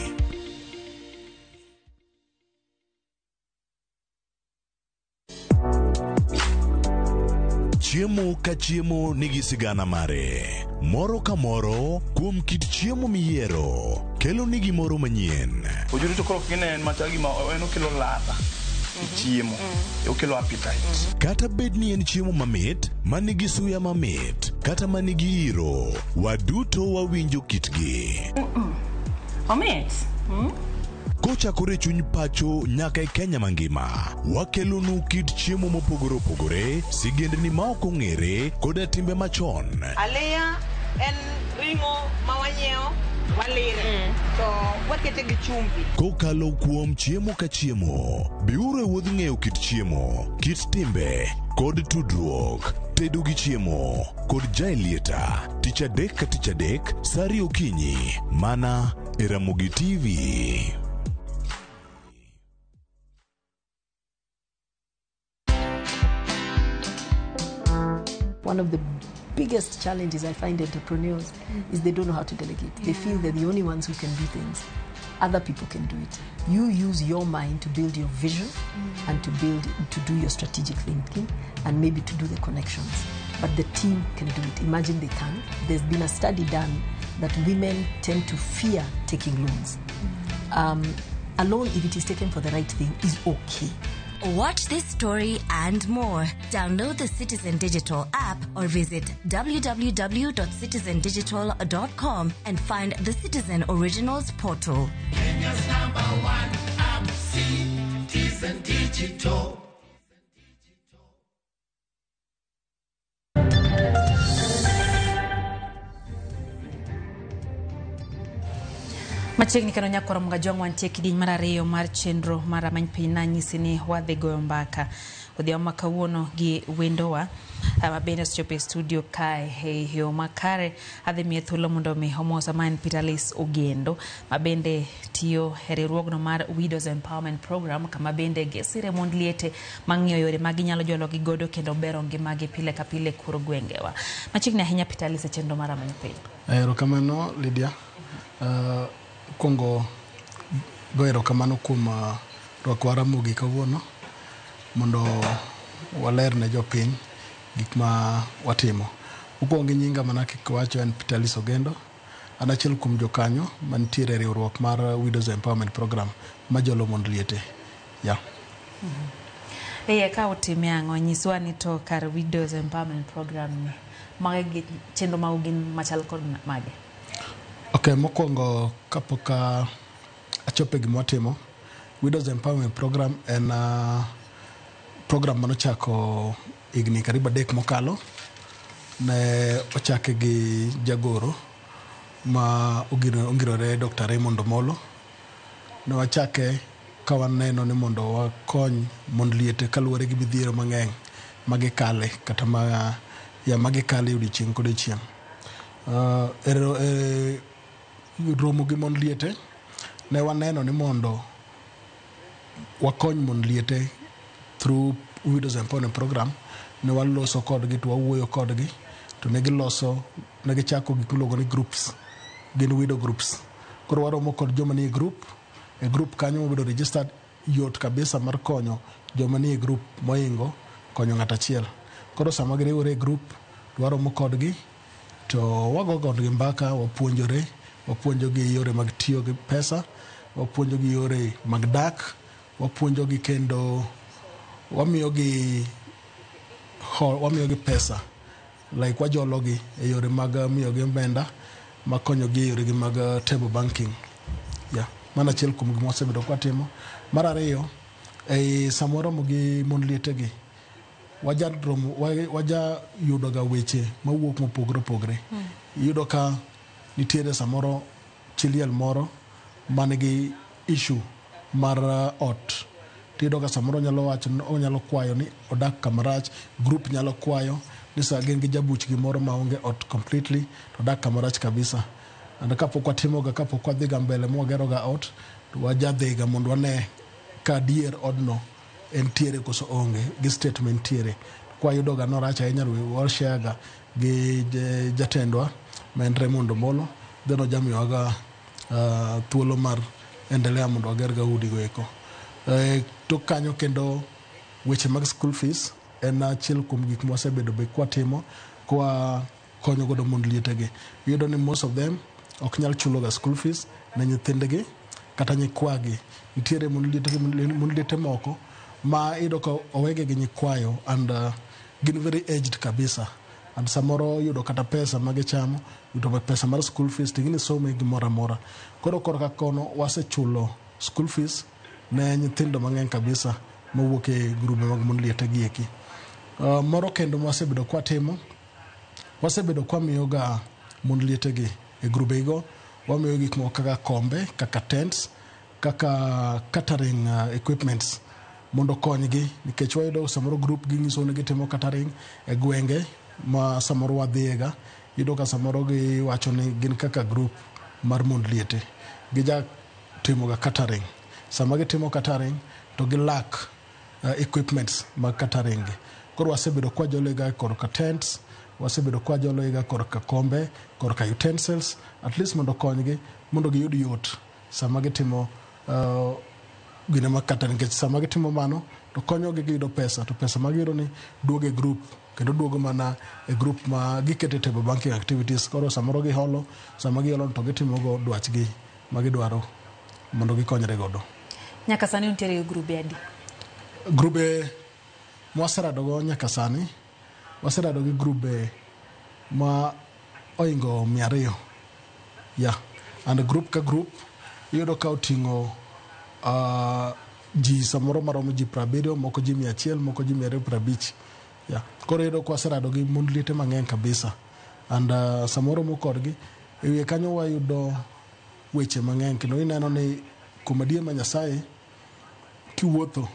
Chiemo ka chiemo nigi sigana mare. Moro ka moro kuom kit chiemo miyiero kelo ni gimoro manyien. Ojuri to koro kinen machal gima en okelo ladha e chiemo, okelo appetite. Kata bed ni en chiemo mamit, manigi suya mamit, kata manigi iro, waduto wawinjo kitgi. Omit. Kochakore chuny pacho nyaka e Kenya mangima, wakelonu kit chiemo mopogore opogore, sigendni ma ok ong'ere, koda timbe machon. Aliya en ring'o ma wanyiewo walire to wakete gi chumbi. Kokalo kuom chiemo ka chiemo, biuru e wuodh ng'eyo kit chiemo, kit timbe, kod tudruok. Tedo gi chiemo kod Jaelieta, tich adek ka tich adek, saa ariyo okinyi, mana e Ramogi TV. One of the biggest challenges I find entrepreneurs is they don't know how to delegate. They feel they're the only ones who can do things. Other people can do it. You use your mind to build your vision and to do your strategic thinking and maybe to do the connections. But the team can do it. Imagine they can. There's been a study done that women tend to fear taking loans. A loan, if it is taken for the right thing, is okay. Watch this story and more. Download the Citizen Digital app or visit www.citizendigital.com and find the Citizen Originals portal. Kenya's number one app, Citizen Digital. Machiegni kendo nyakoro mga wantie kidieny mar ariyo mar chenro mar Rameny Piny nanyisi ni wadhi goyo mbaka odhiambo ma kawuono gi wendowa ma bende osechopo e studio kae e yo makare. Adhi miye thuolo mondo mi omosa ma en Peter Alice Ogendo ma bende tiyo e riwruogno mar Widows Empowerment Program, kama bende gisire mond liete mang'iyo yore ma ginyalo jologi godo kendo bero ngimagi pile ka pile kor gwengewa. Machiegni ahinya Peter Alice e chenro mar Rameny Piny. Erokamano Lydia. Kuongo go erokamano kuom rwako Ramogi kawuono mondo waler ne jopiny gik ma watimo. Mokwongo gi nyinga mana kaka wacho en Peter Alice Ogendo. An achiel kuom jokanyo mantiere e riwruok mar Widows Empowerment Program majolo mond liete. Yeah. Iye ka utime ang'o, nyiswa ni to kar Widows Empowerment Program ni mage chenro magu gin machal kod mage? Ok, mokwongo kapok achopo e gima watimo, Widows Empowerment Program en program manochako higni karibu 3 mokalo. Ne ochake gi jagoro ma ongirore Dr. Raymond Omolo. Ne wachake ka waneno ni mondo wakony mond liete kaluwore gi midhiero mang'eny magikale kata magikale odiochieng' kodiochieng'. Romo gi mond liete ne waneno ni mondo wakony mond liete through Widows Empowerment Program. Ne waloso kodgi to wawuoyo kodgi to ne giloso, ne gichako gik miluongo ni groups, gin widow groups. Koro waromo kod joma nie group, e group kanyo mobedo registered yot kabisa mar konyo joma nie group moingo konyo ng'at achiel. Koro sama giriwore e group to waromo kodgi to wago kodgi mbaka, wapuonjore, wapuonjogi yore mag tiyo gi pesa, wapuonjogi yore mag dak, wapuonjogi kendo wamiyogi pesa, like wajologi e yore mag miyogi omenda makonyogi e yoregi mag table banking. Yeah. Mano achiel kuom gima wasebedo kwatimo. Mar ariyo, ei sama waromo gi mond lietegi, waja romo, waja yudoga weche mawuok mopogore opogore. Iyudo ka nitiere samoro chi liel moro man gi issue mar ot. Tiyudo ka samoro onyalo wacho, onyalo kwayo ni odak kamarach, group nyalo kwayo ni sa gin gi jabuchgi moro maonge ot completely to odak kamarach kabisa. And kapok watimoga, kapok wadhiga mbele mwageroga ot, to wajadhiga mondo wane ka adier odno entiere koso onge gi state mentiere. Kwayudoga norach ahinya to washare ga gi jatendwa ma en Raymond Omolo, then ojamiyowaga thuolo mar endelea mondo wager ga udi go eko. Tok kanyo kendo weche mag school fees en achiel kuom gik mwasebedo be kwatimo kwa konyo godo mond lietegi. Iyudo ni most of them ok nyal chulo ga school fees ne nyithindgi kata nyikwagi. Nitiere mond liete moko ma iyudo ka owegi gi nyikwayo and gin very aged kabisa. And samoro yudo kata pesa ma gichamo, yudo pesa mar school fees, to gini somo e gimoro amora. Koro korka kono wasechulo school fees ne nyithindo mang'eny kabisa mowuok e grube mag mond liete gi eki. Moro kendo mwasebedo kwatimo, wasebedo kwamiyoga mond lietegi e grube go, wamiyo gik moko kaka kombe, kaka tents, kaka catering equipments mondo okonygi, nikech wayudo samoro group ginyiso ni gitimo catering e gwenge ma samoro wadhiyega. Iyudo ka samoro giwacho ni gin kaka group mar mond liete gija timoga catering. Sama gitimo catering to gilak equipments mag catering gi. Koro wasebedo kwajolega korka tents, wasebedo kwajolega korka kombe, korka utensils, at least mondo okonygi mondo giyud yot sama gitimo gine mag catering, nikech sama gitimo mano to konyogi giyudo pesa, to pesa ma giyudo ni duogo e group, kendo duogo mana e group ma giketo e table banking activities. Koro samoro giholo, sama giholo to gitimogo dwachgi ma gidwaro mondo gikonyre godo. Nyaka sani untiere gi grube adi? Grube mwaseradogo nyaka sani, waserado gi grube ma oingo 200. Yeah. And group ka group iyudo ka oting'o ji samoro maromo ji 70, moko ji 100, moko ji 250. Yeah. Koro iyudo ka waserado gi mond liete mang'eny kabisa. And samoro mo kodgi e wiye kanyo wayudo weche mang'eny, kendo ineno ni kuom adier ma Nyasaye kiwuotho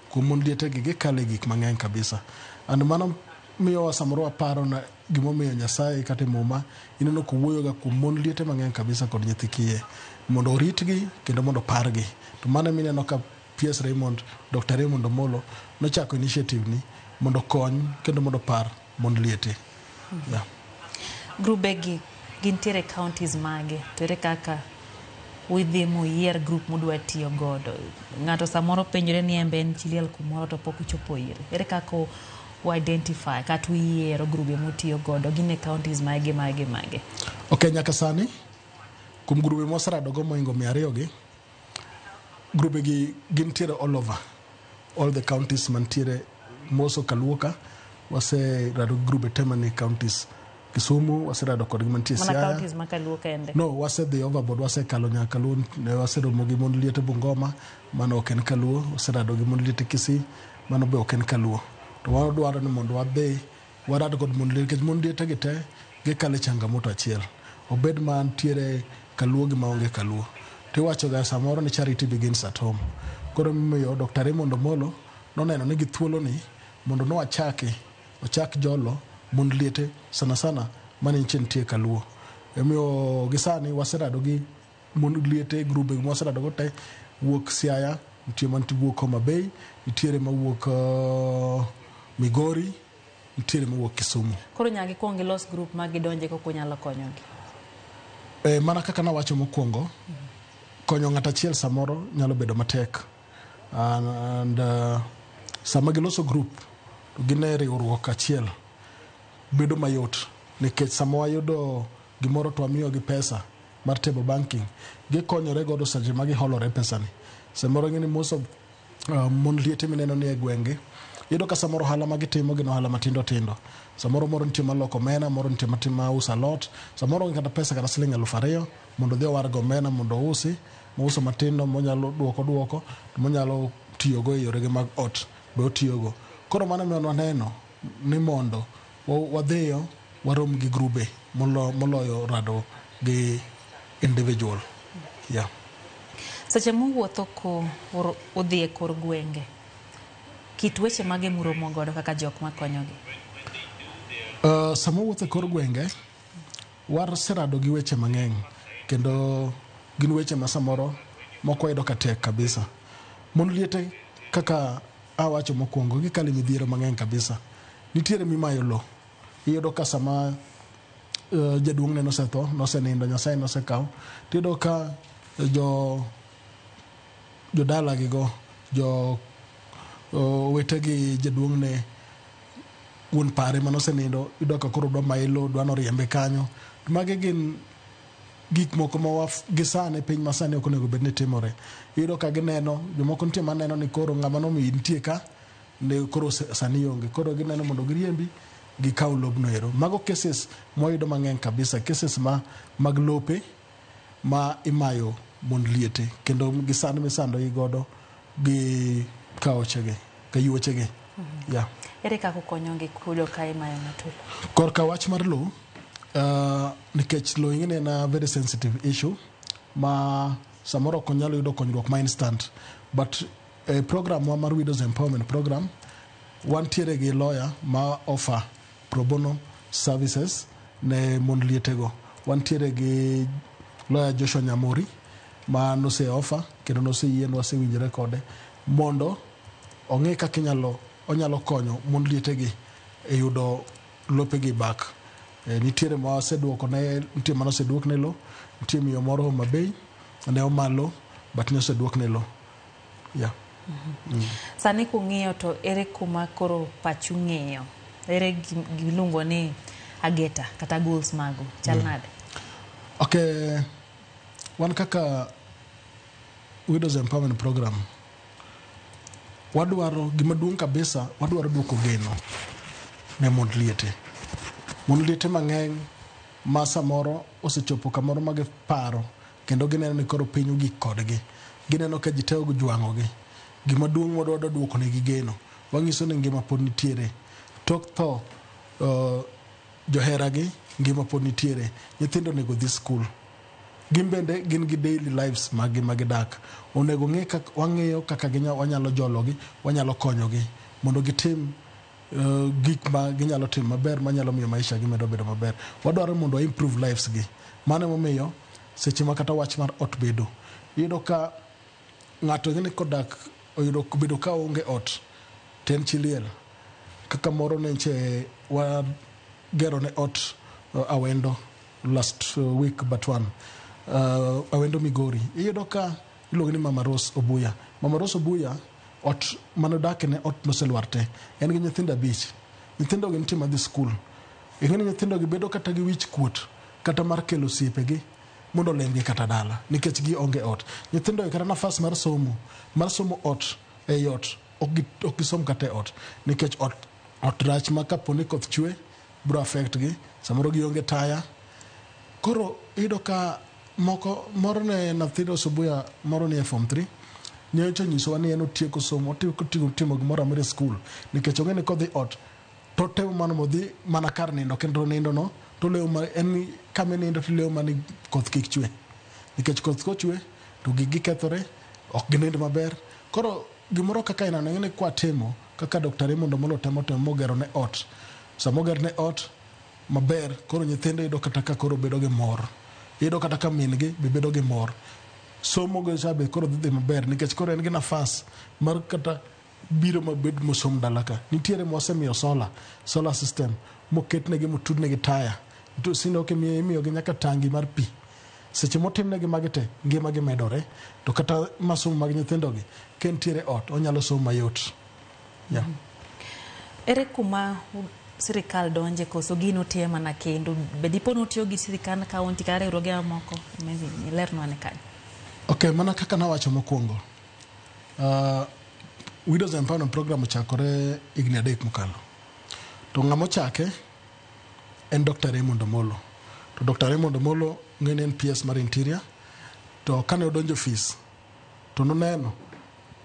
kuom mond lietegi gikalo e gik mang'eny kabisa. And mano miyowa samoro waparo na gimomiyo Nyasaye kata e Muma ineno kowuoyoga kuom mond liete mang'eny kabisa kod nyithi kiye mondo oritgi kendo mondo opargi. To mano emineno ka PS Raymond, Dr. Raymond Omolo nochako initiative ni mondo okony kendo mondo opar mond liete. Yeah. Grubegi gintiere counties mage? To ere kaka udhi muyier group mudwa tiyo godo? Ng'ato samoro penjore ni en be en chi liel kumoro to pok ochopo ire. Ere kaka u identify kata uyiero grube mutiyo godo? Gin e counties mage mage mage? Ok, nyaka sani kuom grube mwaseradogo moingo 200 gi, grube gi gintiere all over all the counties mantiere moso Kaluo ka waserado gi grube te manie counties. Kisumu waserado kodgi mantie Mana Siaya. counties ma Kaluo kende? No, wasedhi overboard, wasekalo nyaka Kaluo, ne waseromo gi mond liete Bungoma, mano ok en Kaluo, waserado gi mond liete Kisii, mano be ok en Kaluo. To wadwaro ni mondo wadhi warad kod mond liete, nikech mond liete gi te gikalo e changamoto achiel. Obed mantiere Kaluo gi maonge Kaluo. Tiwacho ga samoro ni charity begins at home. Koro emomiyo Dr. Raymond Omolo noneno ni gi thuolo ni mondo nowachaki, ochak jolo mond liete sana sana mane nyiche nitie Kaluo. Emomiyo gi sani waserado gi mond liete, grube mwaserado go te wuok Siaya, nitie mantie wuok Homa Bay, nitiere mawuok Migori, nitiere mawuok Kisumu. Koro nyaka gikuong gilos group ma gidonje koka unyalo konyogi. Mana kaka nawacho mokwongo, konyo ng'at achiel samoro nyalo bedo matek. And sama giloso group, to gin e riwruok achiel, bedo mayot nikech sama wayudo gimoro to wamiyogi pesa mar table banking, gikonyore godo seche ma giholore pesani. Samoro ing'e ni most of mond liete mineno ni e gwenge Iyudo ka samoro ohala ma gitimo gin ohala matindo tindo. Samoro moro nitie maloko omena, moro nitie matimo mauso alot, samoro onge kata pesa kata siling 2000 mondo odhi owargo omena mondo ousi, mouso matindo monyalo duoko duoko, to monyalo tiyogo e yorege mag ot be otiyogo. Koro mano ema waneno ni mondo wadhiyo warom gi grube moloyo rado gi individual. Yeah. Seche muwuotho ko udhi e kor gwenge, kit weche mage muromo godo kaka jok makonyogi? Sama wuotho e kor gwenge, waserado gi weche mang'eny kendo gin weche ma samoro moko wayudo ka tek kabisa. Mon liete kaka awacho mokwongo gikalo e midhiero mang'eny kabisa. Nitiere mimayo lo. Iyudo ka sama jaduong'ne nosetho, nosenindo, Nyasaye nosekawo, tiyudo ka jodalagigo, jo owetegi jaduong'ne wuon pare manosenindo, iyudo ka koro dwa maye lo, dwa noriembe kanyo. Magi gin gik moko ma gi sani piny masani ok onego bed ni timore. Iyudo ka gineno, jomoko nitie maneno ni koro ng'ama nomiyi nitie ka, ne koro sani onge. Koro gineno mondo giriembi, gikaw lobno ero. Mago cases mwayudo mang'eny kabisa, cases ma mag lope ma imayo mond liete kendo gi sand misando gi godo gi kaochegi, kayuochegi. Yeah. Ere kaka ukonyogi kudo ka imayo ng'ato lo? Korka wach mar lo, nikech lo ing'e ni en a very sensitive issue ma samoro ok onyal yudo konyruok ma instant but e program wa mar Widows Empowerment Program wantiere gi lawyer ma offer pro bono services ne mond lietego. Wantiere gi lawyer Joshua Nyamori ma nose offer kendo noseyie wasewinjore kode mondo ong'e kaka onyalo konyo mond lietegi e yudo lopegi back. Nitiere ma waseduoko ne, nitie mane oseduok ne lo, nitie miyo moro Homa Bay ne oma lo but ne oseduok ne lo. Yeah. Sani kung'iyo to ere kuma koro pachu ng'iyo? Ere gimiluongo ni ageta kata goals magu chal nade? Okay, wan kaka Widows Empowerment Program wadwaro gima duong' kabisa, wadwaro duoko geno ne mond liete. Mond liete mang'eny ma samoro osechopo kamoro ma giparo kendo gineno ni koro piny ogik kodgi. Gineno ka ji te ojwang'ogi. Gima duong' wadwaro duoko negi geno. Wanyiso ni ngima pod nitiere. Tok tho joheragi, ngima pod nitiere. Nyithindo onego dhi skul. Gin bende gin gi daily lives maggi ma gidak. Onego ng'e kaka wang'iyo kaka wanyalo jologi, wanyalo konyogi mondo gitim gik ma ginyalo timo maber manyalo miyo maisha gi medo bedo maber. Wadwaro mondo wa improve lives gi. Mano emomiyo seche ma kata wach mar ot bedo, iyudo ka ng'ato ing'e ni kodak oyudo bedo ka onge ot to en chi liel. Kaka moro nyocha wagero ne ot Awendo last week but one. Awendo Migori. Iyudo ka iluongo ni Mama Rose Obuya. Mama Rose Obuya ot manodake ne ot noselwar te. En gi nyithindo 5. Nyithindo gi nitie madhi skul. Ing'e ni nyithindo gi bedo kata gi wich kuot kata mar kelo osiepegi mondo olemgi kata dala nikech gionge ot. Nyithindo gi kata nafas mar somo ot ei ot ok gisom kata e ot nikech ot rach ma kapo ni koth chwe bro affect gi, samoro gionge taya. Koro iyudo ka moko moro ne nyathi Rose Obuya moro ni e form 3 nyocha onyisowa ni en otieko somo, otieko timo gimoro amora e skul nikech ong'e ni kodhi ot to temo mana modhi mana kar nindo kendo nindo no to lewo ma en kama inindo to lewo mana ni koth kik chwe nikech koth kochwe to gigi kethore, ok ginind maber. Koro gimoro kaka ineno ing'e ni kwatimo kaka Dr. Raymond Omolo temo temo mogero ne ot, sama oger ne ot maber koro nyithindo yudo kata ka koro bedo gi mor, iyudo kata ka min gi be bedo gi mor, somo go cha be koro dhi maber nikech koro en gi nafas mar kata biro mabed mosom dala ka. Nitiere mwasemiyo solar system moketnegi motudnegi taya, to sino imiyogi nyaka tangi mar pi. Seche motimnegi magi te, ngima gi medore, to kata masomo mag nyithindogi ka entiere ot onyalo somo mayot. Yeah. Ere kuma sirikal donje koso gino tiyo mana kendo? Be dipo ni utiyo gi sirikand kaunti kata riwruoge mamoko? Maybe ilernwa ane kanyo. Okay, mana kaka nawacho mokwongo, Widows Empowerment Program ochakore higni 3 mokalo. To ng'ama ochake en Dr. Raymond Omolo. To Dr. Raymond Omolo ng'eni en PS mar Interior. To kane odonjo ofis to noneno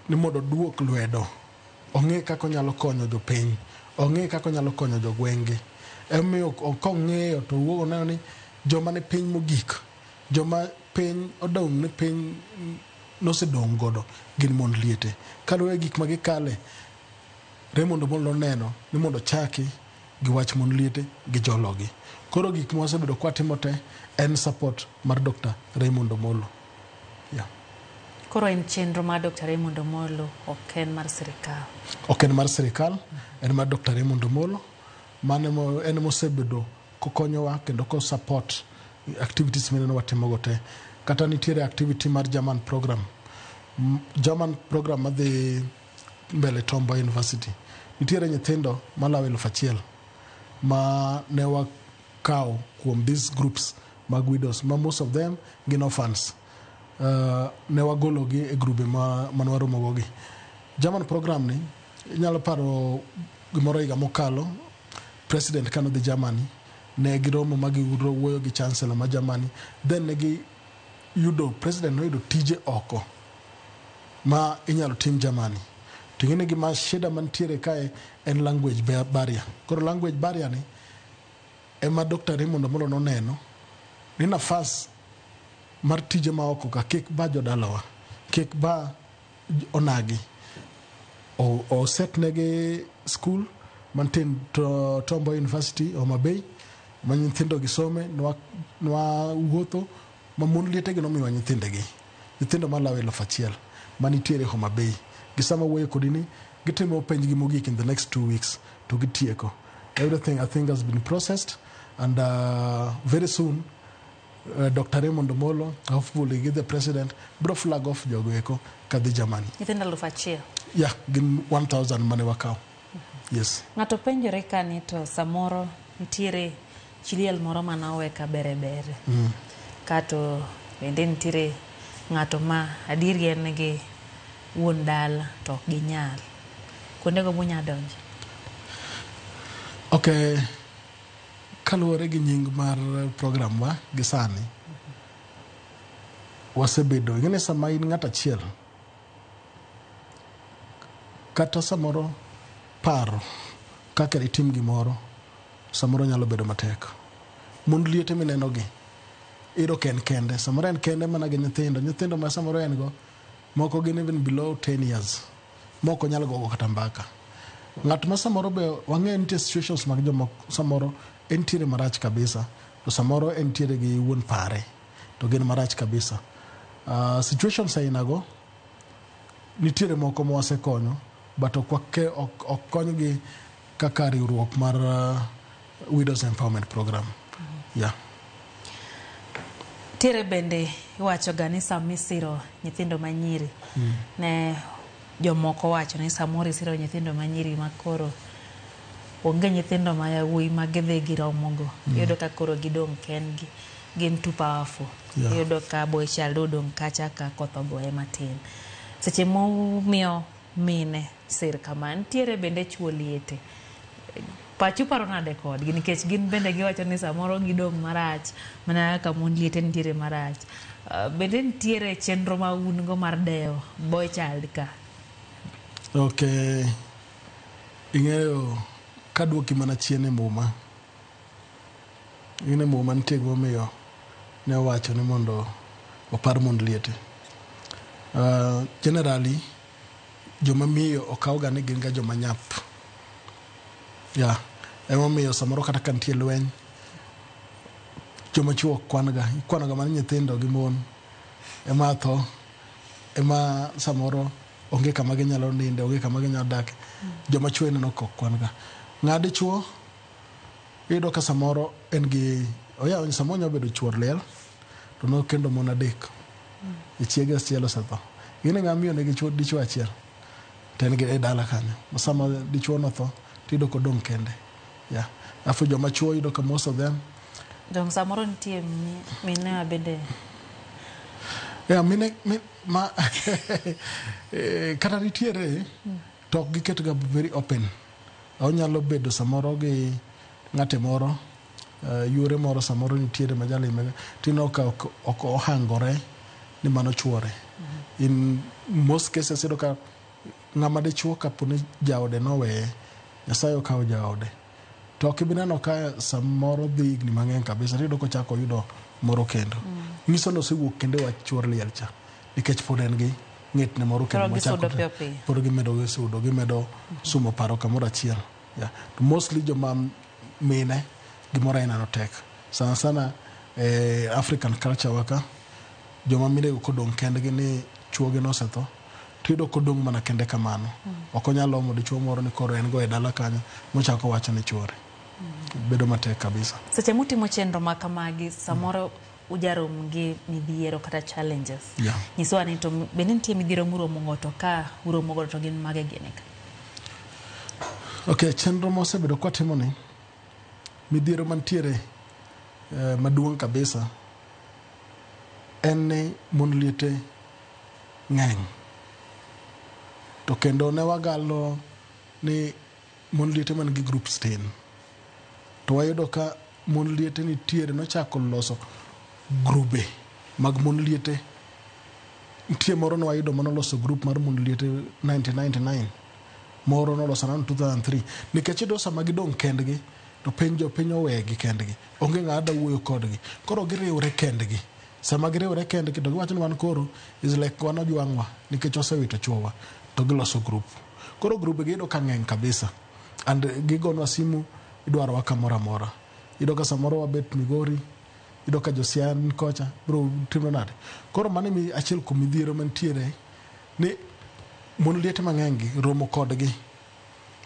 ni mondo oduok lwedo, ong'e kaka onyalo konyo jopiny, ong'e kaka onyalo konyo jogweng'gi. Emomiyo kong'iyo to owuok oneno ni joma ni piny mogik, joma piny odong' ni piny nosedong' godo gin mond liete. Kaluwore gi gik ma gikale, Raymond Omolo noneno ni mondo ochaki gi wach mond liete gi jologi. Koro gik ma wasebedo kwatimo te en support mar Dr. Raymond Omolo. Yeah. Koro en chenro mar Dr. Raymond Omolo, ok en mar sirikal. Ok en mar sirikal, en mar Dr. Raymond Omolo. Mano en mosebedo kokonyowa kendo ko support activities mineno watimogo te. Kata nitiere activity mar German program. German program madhi mbele Tom Mboya University. Nitiere nyithindo malawo 1000 ma ne wakawo kuom these groups mag widows ma most of them gin orphans. Ne wagologi e grube ma nwaromogo gi. German program ni inyalo paro gimoro higa mokalo, president kano dhi Germany, ne giromo ma giwuoyo gi chancellor ma Germany, then ne giyudo president noyudo tije oko ma inyalo tim Germany. To ing'e ni gima shida mantiere kae en language barrier. Koro language barrier ni ema Dr. Raymond Omolo noneno ni nafas mar tije ma oko ka kik ba jodalawa, kik ba onagi. O set negi school mantie Tom Mboya University Homa Bay ma nyithindo gi some nwa wuotho ma mon liete gi nomiwa nyithindegi. Nyithindo malawo 1000 manitiere Homa Bay. Gi sama wuoyo kodi ni gitimo penj gi mogik in the next 2 weeks to gitieko. Everything I think has been processed and very soon Dr. Raymond Omolo hopefully gi the president bro flag off jogo eko kadhi Germany. Nyithindo 1000. Yeah, gin 1000 mane wakawo. Yes. Ng'ato penjore ka ni to samoro nitiere chi liel moro mane owe ka bere bere. Kato bende nitiere ng'ato ma adieri en gi wuon dala to ok ginyal. Kuondego munya donjo. Okay. Kaluwore gi nying mar program wa gi sani, wasebedo, ing'e ni sama in ng'at achiel, kata samoro paro kaka ditim gimoro, samoro nyalo bedo matek. Mond liete mineno gi, iyudo ka en kende, samoro en kende mana gi nyithindo, nyithindo ma samoro en go, moko gin even below 10 years, moko nyalo gogo kata mbaka. Ng'at ma samoro be wang'eyo nitie situations mag joma samoro entiere marach kabisa, to samoro entiere gi wuon pare, to gin marach kabisa. Situations ainago, nitiere moko ma wasekonyo, but ok konygi kaka riwruok mar Widows Empowerment Program. Yeah. Tiere bende iwacho ga ni sama isiro nyithindo manyiri, ne jomoko wacho ni samoro isiro nyithindo manyiri ma koro onge nyithindo ma yawuoyi ma gidhi giromogo. Iyudo ka koro gidong' kendgi, gin too powerful. Iyudo ka boy child odong' kacha ka koth ogoye matin. Seche momiyo mine sir kama, nitiere bende chuo liete. Pachu paro nade kodgi nikech gin bende giwacho ni samoro gidong' marach mana kaka mon liete nitiere marach. Bende nitiere chenro ma un go mar dewo boy child ka? Okay. Ing'eyo kaduoki mana chien e muma. Ing'e muma nitie gimomiyo ne owacho ni mondo opar mond liete. Generally, joma miyo okaw ga ni gin ga joma nyap. Yeah. Emomiyo samoro kata ka nitie lweny, joma chuo ok kwan ga. Ikwano ga mana nyithindo gi mon ema tho, ema samoro onge kama ginyalo ninde, onge kama ginyalo dake. Joma chuo ineno ka ok kwan ga. Ng'a dichuo, iyudo ka samoro en gi, oya, samoro nyalo bedo chuor liel, to nokendo mon 3. E chiege achiel osetho. Ing'e ni ng'ama miyo nigi dichuo achiel, to en gi e dala kanyo. Ma sama dichuo notho, tiyudo kodong' kende. Yeah. Alafu joma chuo iyudo ka most of them Dong' samoro nitie minewa bende. Yeah, mine, ma kata nitiere. To ok giketga very open. Onyalo bedo samoro gi ng'ate moro, yuore moro samoro nitiere ma jalime tineno ka ok ohangore ni mano chuore. In most cases iyudo ka ng'ama dichuo kapo ni jaode noweye, Nyasaye okawo jaode. To ok ibi neno ka samoro dhi higni mang'eny kabisa tiyudo kochako oyudo moro kendo. Nyiso ni osewuok kendo e wach chuor liel cha nikech pod en gi ng'etne moro kendo Koro mochako gisudo piyo piyo. pod gimedo gisudo gimedo sumo paro kamoro achiel. Yeah. To mostly joma mine gimoro ainano tek. Sana sana eh, African culture wa ka joma minego kodong' kendgi ni chuogi nosetho tiyudo kodong' mana kende kamano. Ok onyal omo dichuo moro ni koro en go e dala kanyo mochako wacho ni chuore. Bedo matek kabisa. Seche mutimo chenro ma kamagi, samoro ujarom gi midhiero kata challenges. Yeah. Nyisowa ni to bende nitie midhiero muromo go to ka uromo go to gin mage gini ka? Ok, chenro mosebedo kwatimo ni midhiero mantiere maduong' kabisa en ni mon liete ng'eny. To kendo ne wagalo ni mon liete man gi groups tin. To wayudo ka mon liete nitiere nochako loso grube mag mon liete. Nitie moro ne wayudo manoloso group mar mon liete 1999. Moro noloso around 2003. Nikech iyudo sama gidong' kendgi to piny jopiny owegi kendgi. Onge ng'ama da wuoyo kodgi. Koro giriwre kendgi. Sama giriwre kendgi to giwacho ni wan koro is like wan ojwang'wa nikech wasewito chuowa to giloso group. Koro grube gi iyudo ka ng'eny kabisa. And gigonwa simu idwarowa kamoro amora. Iyudo ka samoro wabet Migori, iyudo ka jo Siaya ni kocha, bro timo nade. Koro mano e achiel kuom midhiero mantiere ni mon liete mang'eny gi romo kodgi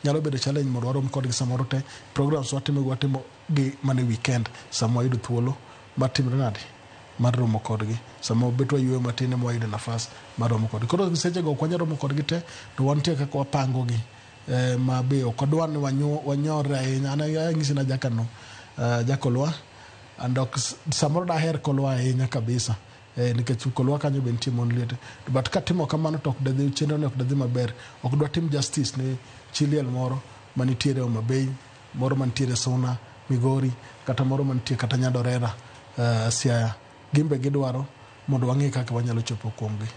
nyalo bedo challenge mondo warom kodgi samoro te programs watimo gi watimo gi mana e weekend sama wayudo thuolo mar timre nade mar romo kodgi sama wabet wayueyo matin ema wayudo nafas mar romo kodgi koro sechego ok wanyal romo kodgi te to wantie kaka wapango gi ma be ok wadwar ni wanyorre ahinya an anyisi ni ajakano jakolwa and ok samoro daher kolwa ahinya kabisa nikech kolwa kanyo be nitie mon liete but katimo kamano to ok dadhi chenro ni ok dadhi maber ok dwatim justice ne chi liel moro manitiere Homa Bay moro mantiere Suna Migori kata moro mantie kata Nyadorera Siaya gin be gidwaro mondo wang'e kaka wanyalo chopo kuomgi.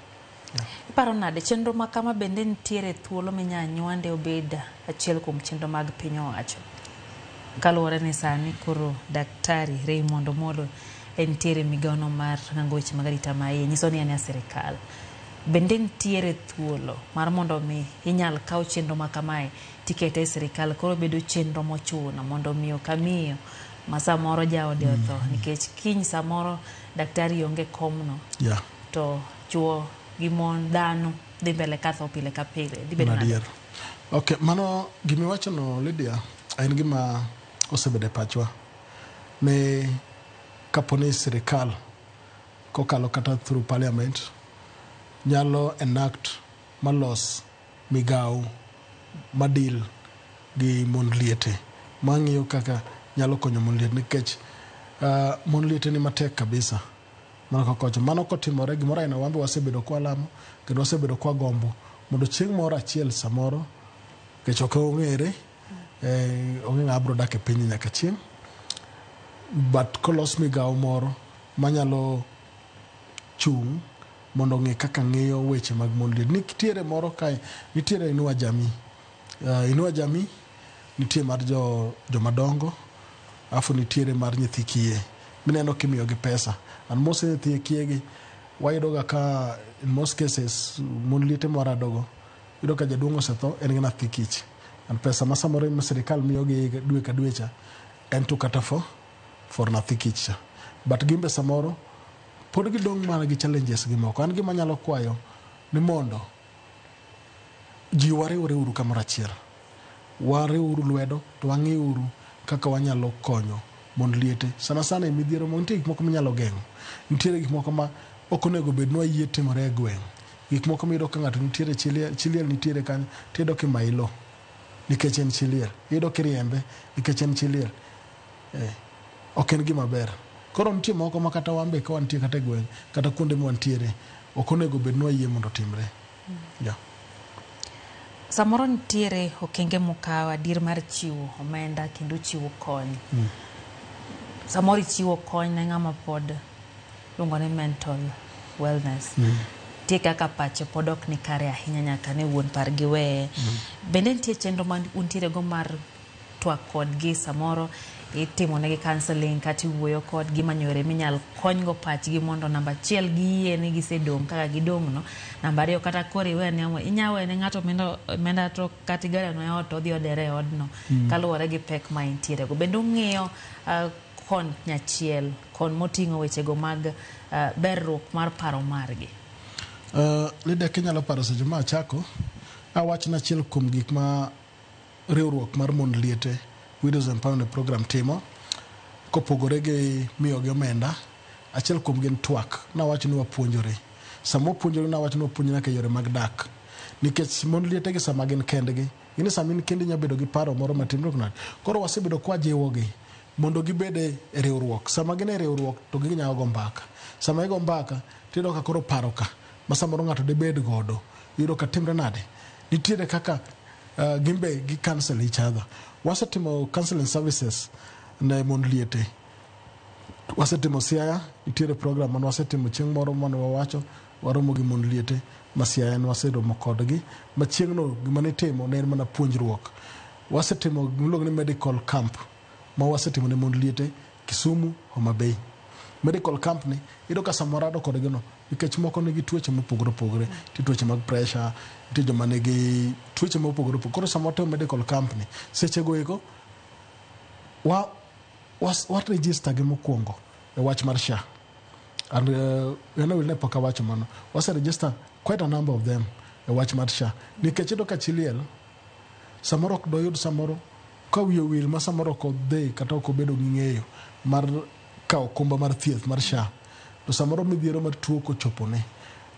Iparo nade chenro ma kama bende nitiere thuolo minya nywande obed achiel kuom chenro mag piny owacho? Kaluwore ni sani koro Daktari Raymond Omolo entiere migawono mar rango weche mag arita maiye nyiso ni en e sirikal. Bende nitiere thuolo mar mondo mi inyal kaw chenro ma kamae tikete e sirikal koro bedo chenro mochuno mondo miyo ka miyo ma samoro jaode otho nikech kiny samoro daktari onge komno to chuo gi mon dhano dhi mbele katho pile ka pile dhi bedo nade? Adier. Ok, mano gimiwachono Lydia en gima osebedo e pachwa ni kapo ni sirikal kokalo kata through parliament nyalo enact malos migawo madil gi mon liete mang'iyo kaka nyalo konyo mon liete nikech mon liete ni matek kabisa mana kaka wacho mano kotimore gimoro aina wan be wasebedo kwalamo kendo wasebedo kwagombo mondo chieng' moro achiel samoro nikech ok ong'ere onge ng'ama biro dak e piny nyaka chieng' but kolos migawo moro manyalo chung' mondo ong'e kaka ng'iyo weche mag mon liete. Nitiere moro kae, nitiere Inua Jamii. Inua Jamii nitie mar jomadongo alafu nitiere mar nyithi kiye mineno kimiyogi pesa and most nyithi kiye gi wayudo ga ka in most cases mon liete mwaradogo iyudo ka jaduong' osetho en gi nyathi kich and pesa ma samoro ma sirikal miyogi dwe ka dwe cha en to kata for nyathi kich cha but gin be samoro pod gidong' mana gi challenges gi moko. An gima anyalo kwayo ni mondo ji wariwre uru kamoro achiel. Wariwuru lwedo to wang'i uru kaka wanyalo konyo mond liete. Sana sana e midhiero moko nitie gik moko minyalo geng'o. Nitiere gik moko ma ok onego bed ni wayie timore e gweng'. Gik moko miyudo ka ng'ato nitiere chi liel nitiere kanyo tiyudo kimaye lo nikech en chi liel. Iyudo kiriembe nikech en chi liel. Ok en gima ber. Koro nitie moko ma kata wan be ka wantie kata e gweng' kata kuonde ma wantiere ok onego bed ni wayie mondo otimre. Yeah. Samoro nitiere okenge mukawo adier mar chiwo omenda kendo chiwo kony. Samoro ichiwo kony ne ng'ama pod iluongo ni mental wellness. Nitie kaka pache pod ok ni kare ahinya nyaka ne wuon pargi weye. Bende nitie chenro ma untiere go mar twak kodgi samoro itimo negi counseling kata iwuoyo kodgi manyo yore minyal konygo pachgi mondo namba achiel giyie ni gisedong' kaka gidong' no. Namba ariyo kata koro iwene inya wene ng'ato omenda to kata igerone ot to odhi odere e odno kaluwore gi pek ma entiere go. Bende ung'iyo kon nyachiel kon moting'o wechego mag berruok mar paro margi. Lydia, kinyalo paro seche ma achako, awach achiel kuom gik ma riwruok mar mond liete Widows Empowerment Program timo kopogore gi miyogi omenda, achiel kuom gin twak. Nawacho ni wapuonjore. Sama wapuonjore nawacho ni wapuonjore nyaka yore mag dak. Nikech mond liete gi sama gin kendgi, gin sama in kendi inya bedo gi paro moro matin nade. Koro wasebedo kwajiwogi mondo gibed e riwruok. Sama gin e riwruok to ginyalo go mbaka. Sama gigo mbaka tiyudo ka koro paro ka ma samoro ng'ato dibed godo iyudo ka timre nade. Nitiere kaka gin be gi counsel each other. Wasetimo counseling services ne mond liete. Wasetimo Siaya, nitiere program mane wasetimo chieng' moro mane wawacho waromo gi mond liete ma Siaya ne waseromo kodgi ma chieng'no gima nitimo ne en mana puonjruok. Wasetimo gimiluongo ni medical camp ma wasetimo ne mond liete Kisumu, Homa Bay. Medical camp ni iyudo ka sama warado kodgi no nikech moko nigi tuoche mopogore opogore, nitie tuoche mag pressure, nitie joma nigi tuoche mopogore opogore. Koro sama watimo medical camp ni, sechego eko wa register gi mokwongo e wach mar SHA. And en ne pok awacho mano. Wase register quite a number of them e wach mar SHA. Nikech iyudo ka chi liel samoro ok doyud samoro ka wiye owil ma samoro ok odhi kata ok obedo gi ng'eyo mar kawo okumba mar thieth mar SHA. To samoro midhiero mar tuo kochopone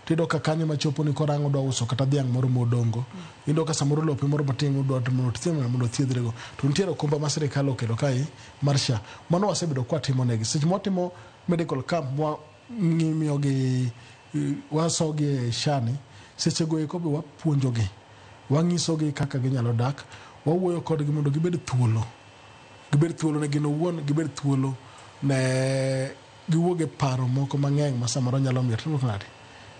tiyudo ka kanyo machopo ni koro ang' odwa uso kata dhiang' moro modong'go. Iyudo ka samoro lope moro matin odwa mondo othiedhrego. To nitiere okumba ma sirikal okelo kae mar SHA. Mano wasebedo kwatimo negi. Seche mwatimo medical camp miyogi wasogi e SHA ni, sechego eko be wapuonjogi. Wang'isogi kaka ginyalo dak. Wawuoyo kodgi mondo gibed thuolo. Gibed thuolo ne gin owuon, gibed thuolo ne giwuog e paro moko mang'eny ma samoro nyalo miyo timruok nade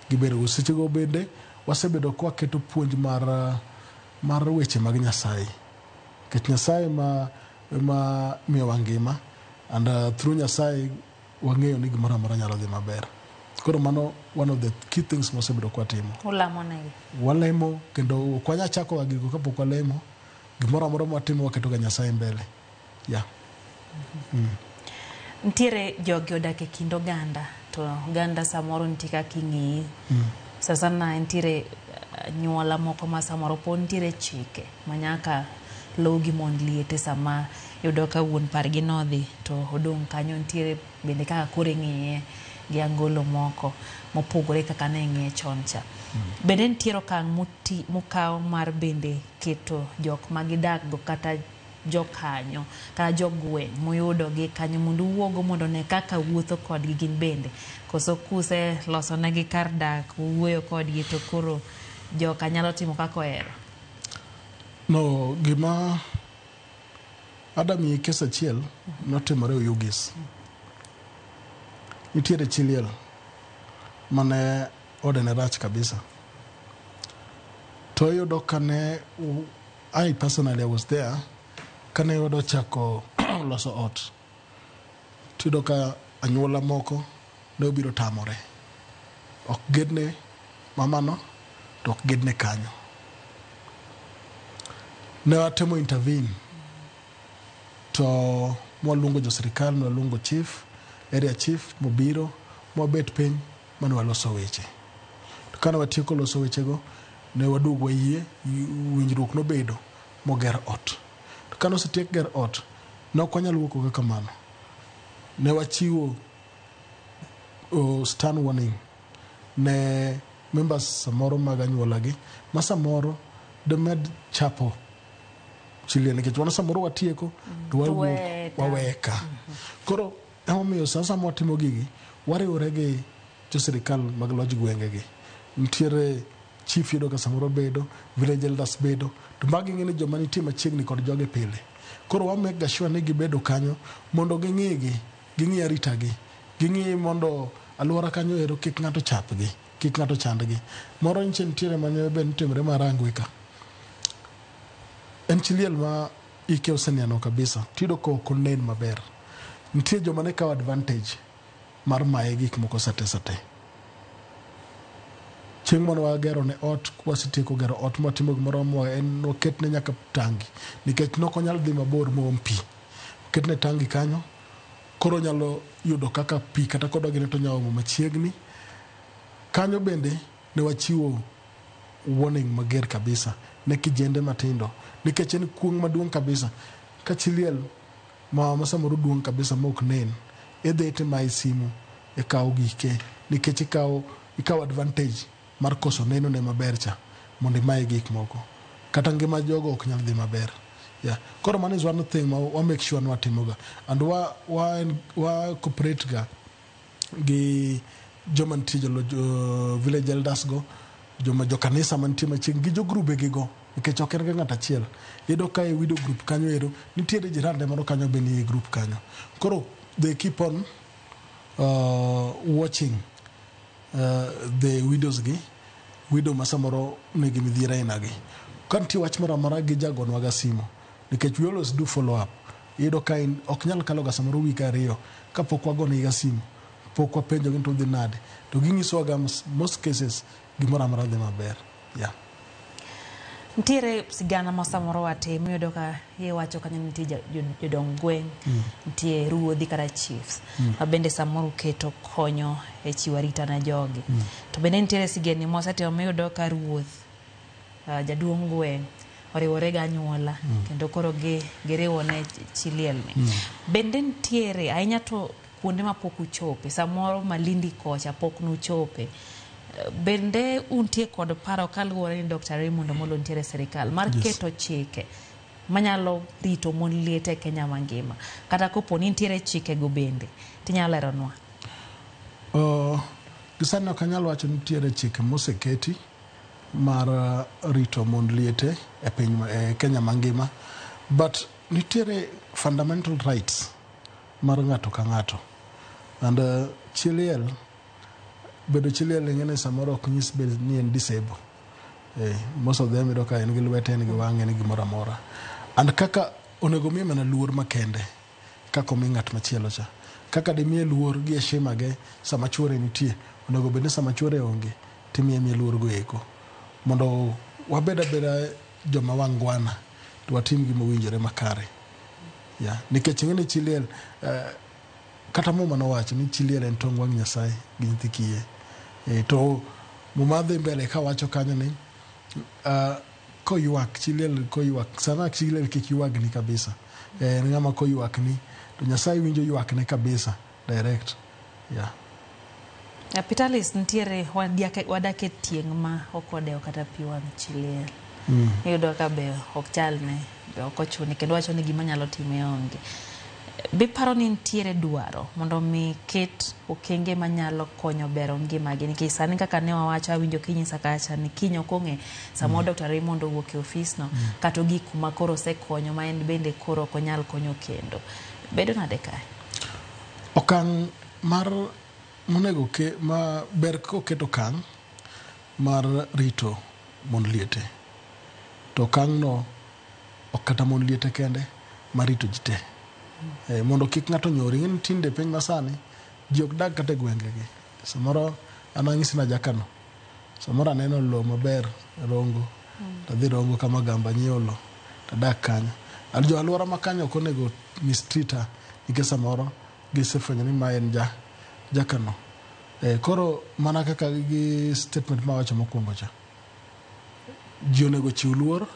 gibedo. Sechego bende wasebedo kwaketo puonj mar weche mag Nyasaye. Nikech Nyasaye ma miyowa ngima and through Nyasaye wang'eyo ni gimoro amora nyalo dhi maber. Koro mano one of the key things mwasebedo kwatimo. Ulamo negi? Walemo kendo ok wanyal chako ga gigo kapok walemo. Gimoro amora mwatimo waketo ga Nyasaye mbele. Yeah. Nitiere jogi odak e kind oganda to oganda samoro nitie kaka ing'iyi. Sasana nitiere nyuola moko ma samoro pod nitiere chike ma nyaka luw gi mond liete sama yudo ka wuon pargi nodhi to odong' kanyo. Nitiere bende kaka koro ing'iye gi angolo moko mopogore kaka ne ing'iye chon cha. Bende nitiere okang' mukawo mar bende keto jok ma gidak go kata jokanyo kata jogweng' muyudo gi kanyo mondo uwuogo mondo one kaka wuotho kodgi gin bende, koso kuse loso negi kar dak uwuoyo kodgi to koro joka nyalo timo kaka ohero? No, gima adamiyi kes achiel notimore Oyugis. Nitiere chi liel mane ode ne rach kabisa. To iyudo kane I personally I was there kane oyudo chako loso ot. Tiyudo ka anyuola moko ne obiro tamore. Ok gedne mamano to ok gedne kanyo. Ne watemo intervene to mwaluongo jo sirikal, mwaluongo chief, area chief mobiro, mwabet piny mane waloso weche. To kane watieko loso wechego, ne waduogo wayie, winjruok nobedo moger ot. To kane osetiek ger ot, ne ok wanyal wuok kaka kamano. Ne wachiwo stern warning ne members samoro mag anyuolagi ma samoro demed chapo chi liel nikech wan samoro watieko to wawuok waweka. Koro emomiyo sa sama watimo gigi, wariwore gi jo sirikal mag loj gwengegi. Nitiere Chief yudo ka samoro bedo, village elders bedo, to magi ing'e ni joma nitie machiegni kod jogi pile. Koro wa make sure ni gibedo kanyo mondo ging'igi, ging'i arita gi, ging'i mondo alwora kanyo ero kik ng'ato chapgi, kik ng'ato chandgi. Moro nyicha nitiere mane be notimore Marangwe ka. En chi liel ma ike oseniano kabisa, tiyudo ka ok onen maber. Nitie joma ne kawo advantage mar maye gik moko sate sate. Chieng' mane wagero ne ot, wasetieko gero ot mwatimo gimoro mwa en waketne nyaka tangi nikech nok onyal dhi mabor moom pi. Oketne tangi kanyo, koro onyalo yudo kaka pi kata kodwa gine to onyalo omo machiegni. Kanyo bende ne wachiwo warning mager kabisa ne kijende matindo nikech en kuong' maduong' kabisa ka chi liel ma ma samoro duong' kabisa ma ok nen idhi timaye simu ikawo gike nikech ikawo ikawo advantage mar koso neno ne maber cha mondo imaye gik moko kata ngima jogo ok nyal dhi maber yeah. Koro mano is one thing ma wa make sure ni watimoga and wa cooperate ga gi joma nitie jolo, jo, village elders go joma jokanisa mantie machiegni gi jogrube gi go nikech ok en ga ng'at achiel iyudo ka e widow group kanyo ero nitiere jirande moro kanyo be nie group kanyo koro they keep on watching the widows gi widow ma samoro nigi midhiero aina gi ka nitie wach moro amora gijagonwa ga simu nikech we always do follow up iyudo ka in ok nyal kalo ga samoro week ariyo kapok wagonegi ga simu pok wapenjo gi ni to udhi nade to ginyisowa ga most cases gimoro amora dhi maber yeah. Nitiere sigana ma samoro watimo iyudo ka iwacho kanyo ni nitie jodong gweng' nitie ruodhi kata chiefs ma bende samoro uketo konyo e chiwo arita ne jogi. To bende nitiere sigendni mwasetimo miyudo ka ruoth jaduong' gweng' oriwore gi anyuola kendo koro gi giriwo ne chi liel ni. Bende nitiere ahinya to kuonde ma pok uchope samoro Malindi kocha pok nuchope. Bende untie kod paro kaluwore ni Dr. Raymond Omolo nitiere e sirikal mar keto chike manyalo rito mon liete e Kenya mangima kata kopo ni nitiere chikego bende tinyalo leronwa. Gisani ok anyal wacho ni nitiere chike moseketi mar rito mond liete e piny e Kenya mangima but nitiere fundamental rights mar ng'ato ka ng'ato and chi liel bedo chi liel ing'e ni samoro ok nyis bed ni en disable most of them iyudo ka en gi lwete en gi wang'e en gi gimoro amora and kaka onego miye mana luor makende kaka omi ng'at machielo cha kaka dimiye luor gi heshima ge sama chuore nitie onego bed ni sama chuore onge timiye miye luor go eko mondo wabed abeda joma wangwana to watim gima owinjore makare yeah. Nikech ing'e ni chi liel kata muma nowacho ni chi liel en tong wang' Nyasaye gi nyithi kiye to muma dhi mbele kawacho kanyo ni koywak chi liel koywak sana chi liel kik ywagni kabisa en ng'ama koywakni to Nyasaye winjo ywakne kabisa direct yeah. Pitalis nitiere wadak e tieng' ma ok odewo kata pi wang' chi liel. Iyudo ka be ok chalne, be ok ochune kendo wacho ni gima nyalo time onge. Be iparo ni nitiere dwaro mondo mi ket okenge manyalo konyo bero ngimagi nikech sani kaka ne wawacho awinjo kinyisa kacha ni kiny ok ong'e samoro Dr. Raymond owuok e ofis no kata ogik kuma koro osekonyo ma en bende koro ok onyal konyo kendo. Bedo nade kae? Okang' mar monego ke ma ber koket okang' mar rito mond liete to okang' no ok kata mond liete kende mar rito ji te mondo kik ng'ato nyori ing'e ni tinde piny masani ji ok dag kata e gwenge gi samoro an anyisi ni ajakano samoro aneno lo maber Rongo tadhi Rongo kama gamba nyiewo lo tadak kanyo jo alwora ma kanyo ok onego mistreata nikech samoro gisefwenyo ni ma en jakano koro mana kaka gi statement mawacho mokwongo cha ji onego chiw luor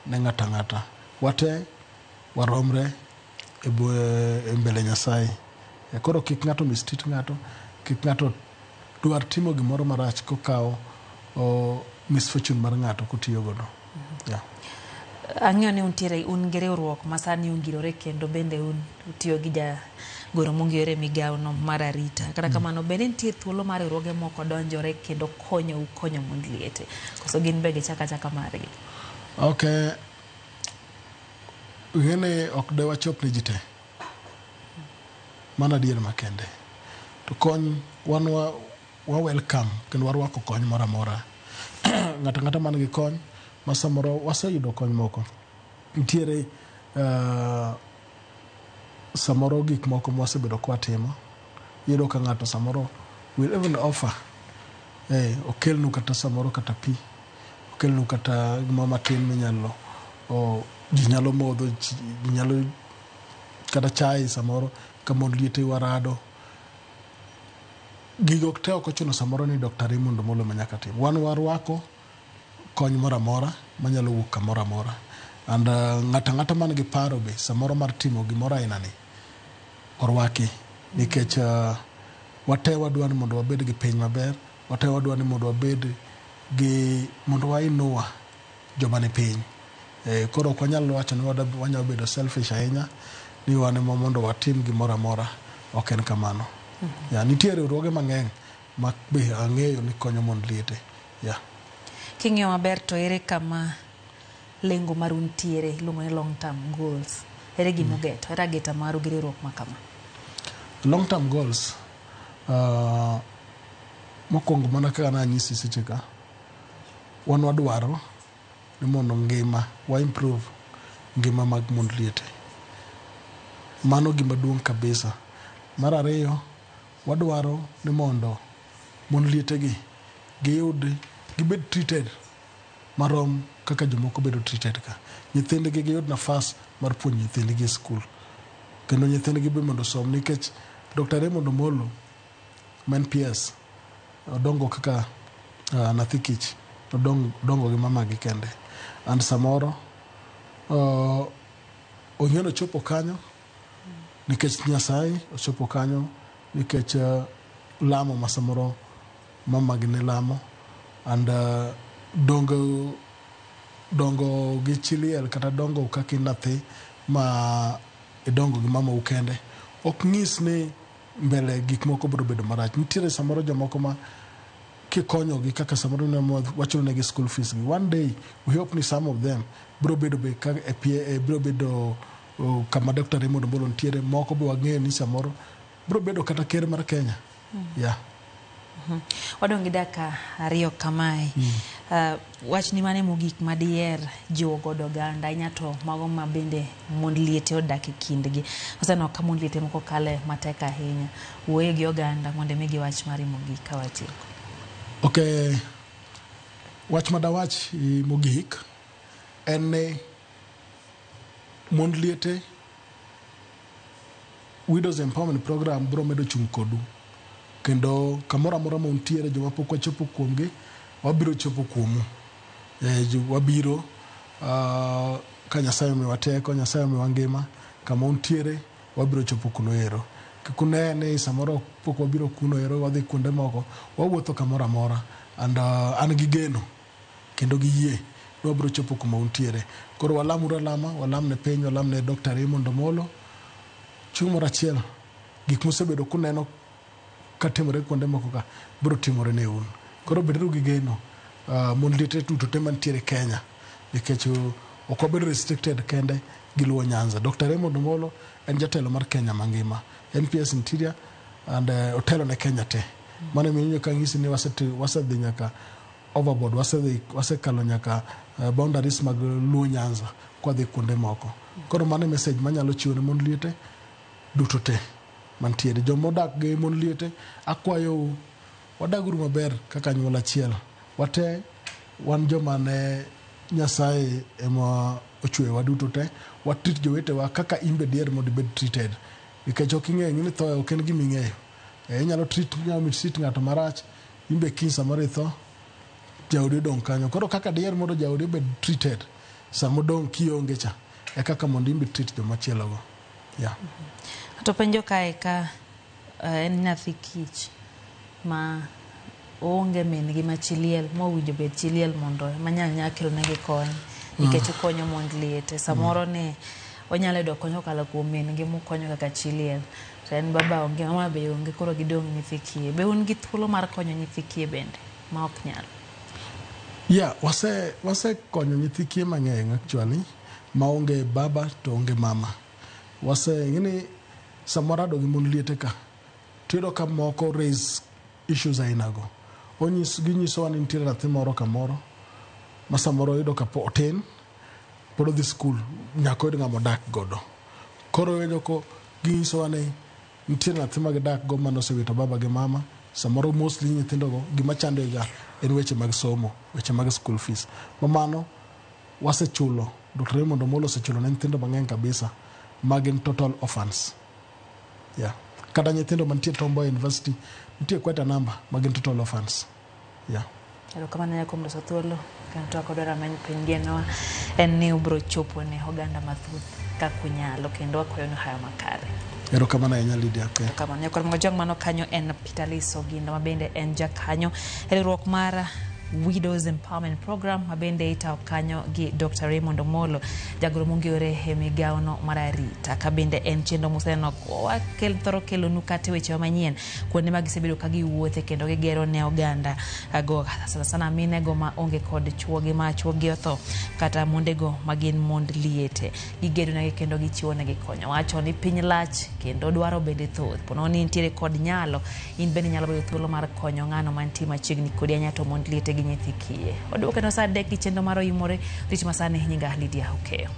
ne ng'ato ang'ata wate waromre e mbele Nyasaye koro kik ng'ato mistreat ng'ato kik ng'ato dwar timo gimoro marach kokawo misfortune mar ng'ato kotiyo godo yeah. Ang'eyo ni untiere un gi riwruok ma sani ongirore kendo bende un utiyo gi goro mong'iyore e migawono mar arita. Kata kamano bende nitie thuolo mar riwruoge moko donjore kendo konyou konyo mond liete koso gin be gichako achaka margi? Ok, ing'eni ok de wachop ne ji te. Mano adier makende. To kony wan wa welcome kendo warwako kony moro amora. Ng'ato ang'ata man gi kony ma samoro waseyudo kony moko. Nitiere samoro gik moko mwasebedo kwatimo. Iyudo ka ng'ato samoro will even offer okelnu kata samoro kata pi, okelnu kata gimoro matin minyalo ji nyalo modho, ji nyalo kata chai samoro ka mond liete warado. Gigo te ok ochuno samoro ni Dr. Raymond Omolo ema nyaka tim. Wan warwako kony moro amora manyalo wuok kamoro amora. And ng'ato ang'ata man gi paro be samoro mar timo gimoro aina ni orwaki nikech wate wadwa ni mondo wabed gi piny maber, wate wadwa ni mondo wabed gi mondo wainua joma ni piny. Koro ok wanyal wacho ni wanyalo bedo selfish ahinya ni wan ema mondo watim gimoro amora, ok en kamano. Yeah, nitie riwruoge mang'eny ma be ang'eyo ni konyo mond liete. Yeah. King'iyo maber to ere kama lengo maru nitiere iluongo ni long term goals. Ere gima ugeto? Ere ageta maru gi riwruok ma kama? Long term goals mokwongo mana kaka nanyisi seche ka, wan wadwaro ni mondo ngima wa improve ngima mag mond liete. Mano gima duong' kabisa. Mar ariyo, wadwaro ni mondo mond liete gi giyud gibed treated marom kaka jomoko bedo treated ka. Nyithindgi giyud nafas mar puonjo nyithindgi e skul. Kendo nyithindgi be mondo osom nikech Dr. Raymond Omolo ma en PS odongo kaka nyathi kich. Odongo gi mamagi kende. And samoro ong'e ni ochopo kanyo nikech Nyasaye ochopo kanyo nikech lamo ma samoro mamagi ne lamo and dongo gi chi liel kata dongo kaka in nyathi ma idongo gi mamau kende ok nyis ni mbele gik moko biro bedo marach. Nitiere samoro jomoko ma kikonyogi kaka samoro ne wachulo negi school fees gi. One day we hope ni some of them biro bedo be ka e biro bedo kama Dr. Raymond Omolo nitiere, moko be wang'eyo ni samoro biro bedo kata ker mar Kenya. Yeah. Wadong' gi dakika 2 kamae. Wachni mane mogik madiher jiwo godo oganda ahinya to mago ma bende mond liete odak e kindgi. Waseneno ka mond liete moko kale matek ahinya. Wuoye gi oganda mondo imigi wach mari mogik ka watieko. Ok, wach madawach mogik en ni mond liete Widows Empowerment Program biro medo chung' kodu. Kendo kamoro amora ma untiere joma pok wachopo kuomgi, wabiro chopo kuomu. Wabiro ka Nyasaye omiwa teko, Nyasaye omiwa ngima, kama untiere wabiro chopo kuno ero. Kik une ni samoro pok wabiro kuno ero, wadhi kuonde moko, wawuotho kamoro amora. And an gi geno kendo gi yie ni wabiro chopo kuma untiere. Koro walamuru alama, walam ne piny, walam ne Dr. Raymond Omolo. Chieng' moro achiel, gik mosebedo kuneno katimore kuonde moko ka biro timore ne un. Koro beduru gi geno mond liete duto te mantiere Kenya nikech ok wabedo restricted kende gi Luo Nyanza. Dr. Raymond Omolo en jatelo mar Kenya mangima, NPS Interior and otelo ne Kenya te. Mano emomiyo kang'isi ni wasedhi nyaka overboard, wasekalo nyaka boundaries mag Luo Nyanza kwadhi kuonde moko. Koro mano e message manyalo chiwo ne mond liete duto te mantiere. Joma odak gi mond liete, akwayou wadaguru maber kaka anyuola achiel. Wate wan joma ne Nyasaye ema ochweyowa duto te. Wa treat jowetewa kaka in be diher mondo ibed treated. Nikech ok ing'eyo ni tho ok en gima ing'eyo. Inyalo treat, inyalo mistreat ng'ato marach, in be kiny samoro itho, jaodi odong' kanyo. Koro kaka diher mondo jaodi obed treated sama odong' kionge cha, e kaka mondo in be treat joma chielogo. Yeah. To penjo kae ka en nyathi kich ma oonge min gi ma chi liel mowinjo bed chi liel mondo ema nyal kelo negi kony nikech okonyo mond liete. Samoro ni onyalo yudo kony kokalo kuom min gi mokonyo kaka chi liel. To en baba onge, mama be onge, koro gidong' nyithi kiye. Be un gi thuolo mar konyo nyithi kiye bende ma ok nyal? Yeah, wase konyo nyithi kiye mang'eny actually maonge baba to onge mama. Wase ng'eni samoro ado gi mon liete ka tiyudo ka moko raise issues ainago. Onyis ginyisowa ni nitiere nyathi moro kamoro ma samoro yudo ka otin pod odhi skul nyaka oyud ng'ama odak godo. Koro iwinjo ko ginyisowa ni nitie nyathi ma gidak go manosewito baba gi mama samoro mostly nyithindogo gima chandogi en weche mag somo weche mag school fees ma mano wasechulo Dr. Raymond Omolo osechulo ne nyithindo mang'eny kabisa ma gin total orphans yeah. Kata nyithindo mantie Tom Mboya University nitie quite a number ma gin total orphans yeah. Erokamano ahinya kuom loso thuolo kendo twak kodwa rameny piny genowa en ni ubiro chopo ne oganda mathoth kaka unyalo kendo wakwayo ni hayo makare. Erokamano ahinya Lydia. Okay. Erokamano. Nyakwar Mojwang' mano kanyo en Peter Liso Gindo ma bende en jakanyo e riwruok mar Widows Empowerment Program ma bende itayo kanyo gi Dr. Raymond Omolo, jagoro mongirore e migawono mar arita. Ka bende en chenro museneno wakel thoro kelonu kata weche manyien kuonde ma gisebedo ka giwuothe kendo gigero ne oganda go sana sana mine go ma onge kod chuogi ma chuogi otho kata mondego ma gin mond liete gigedo negi kendo gichiwo negi konyo. Wacho ni piny lach kendo dwaro bende thoth. Pono ni nitiere kod nyalo, in bende nyalo bedo thuolo mar konyo ng'ano mantie machiegni kodi ahinya to mond liete gi nyithi kiye. Waduogo kendo saa 3 gi chenro mar Oimore. Rich masani nyinga Lydia Okeyo.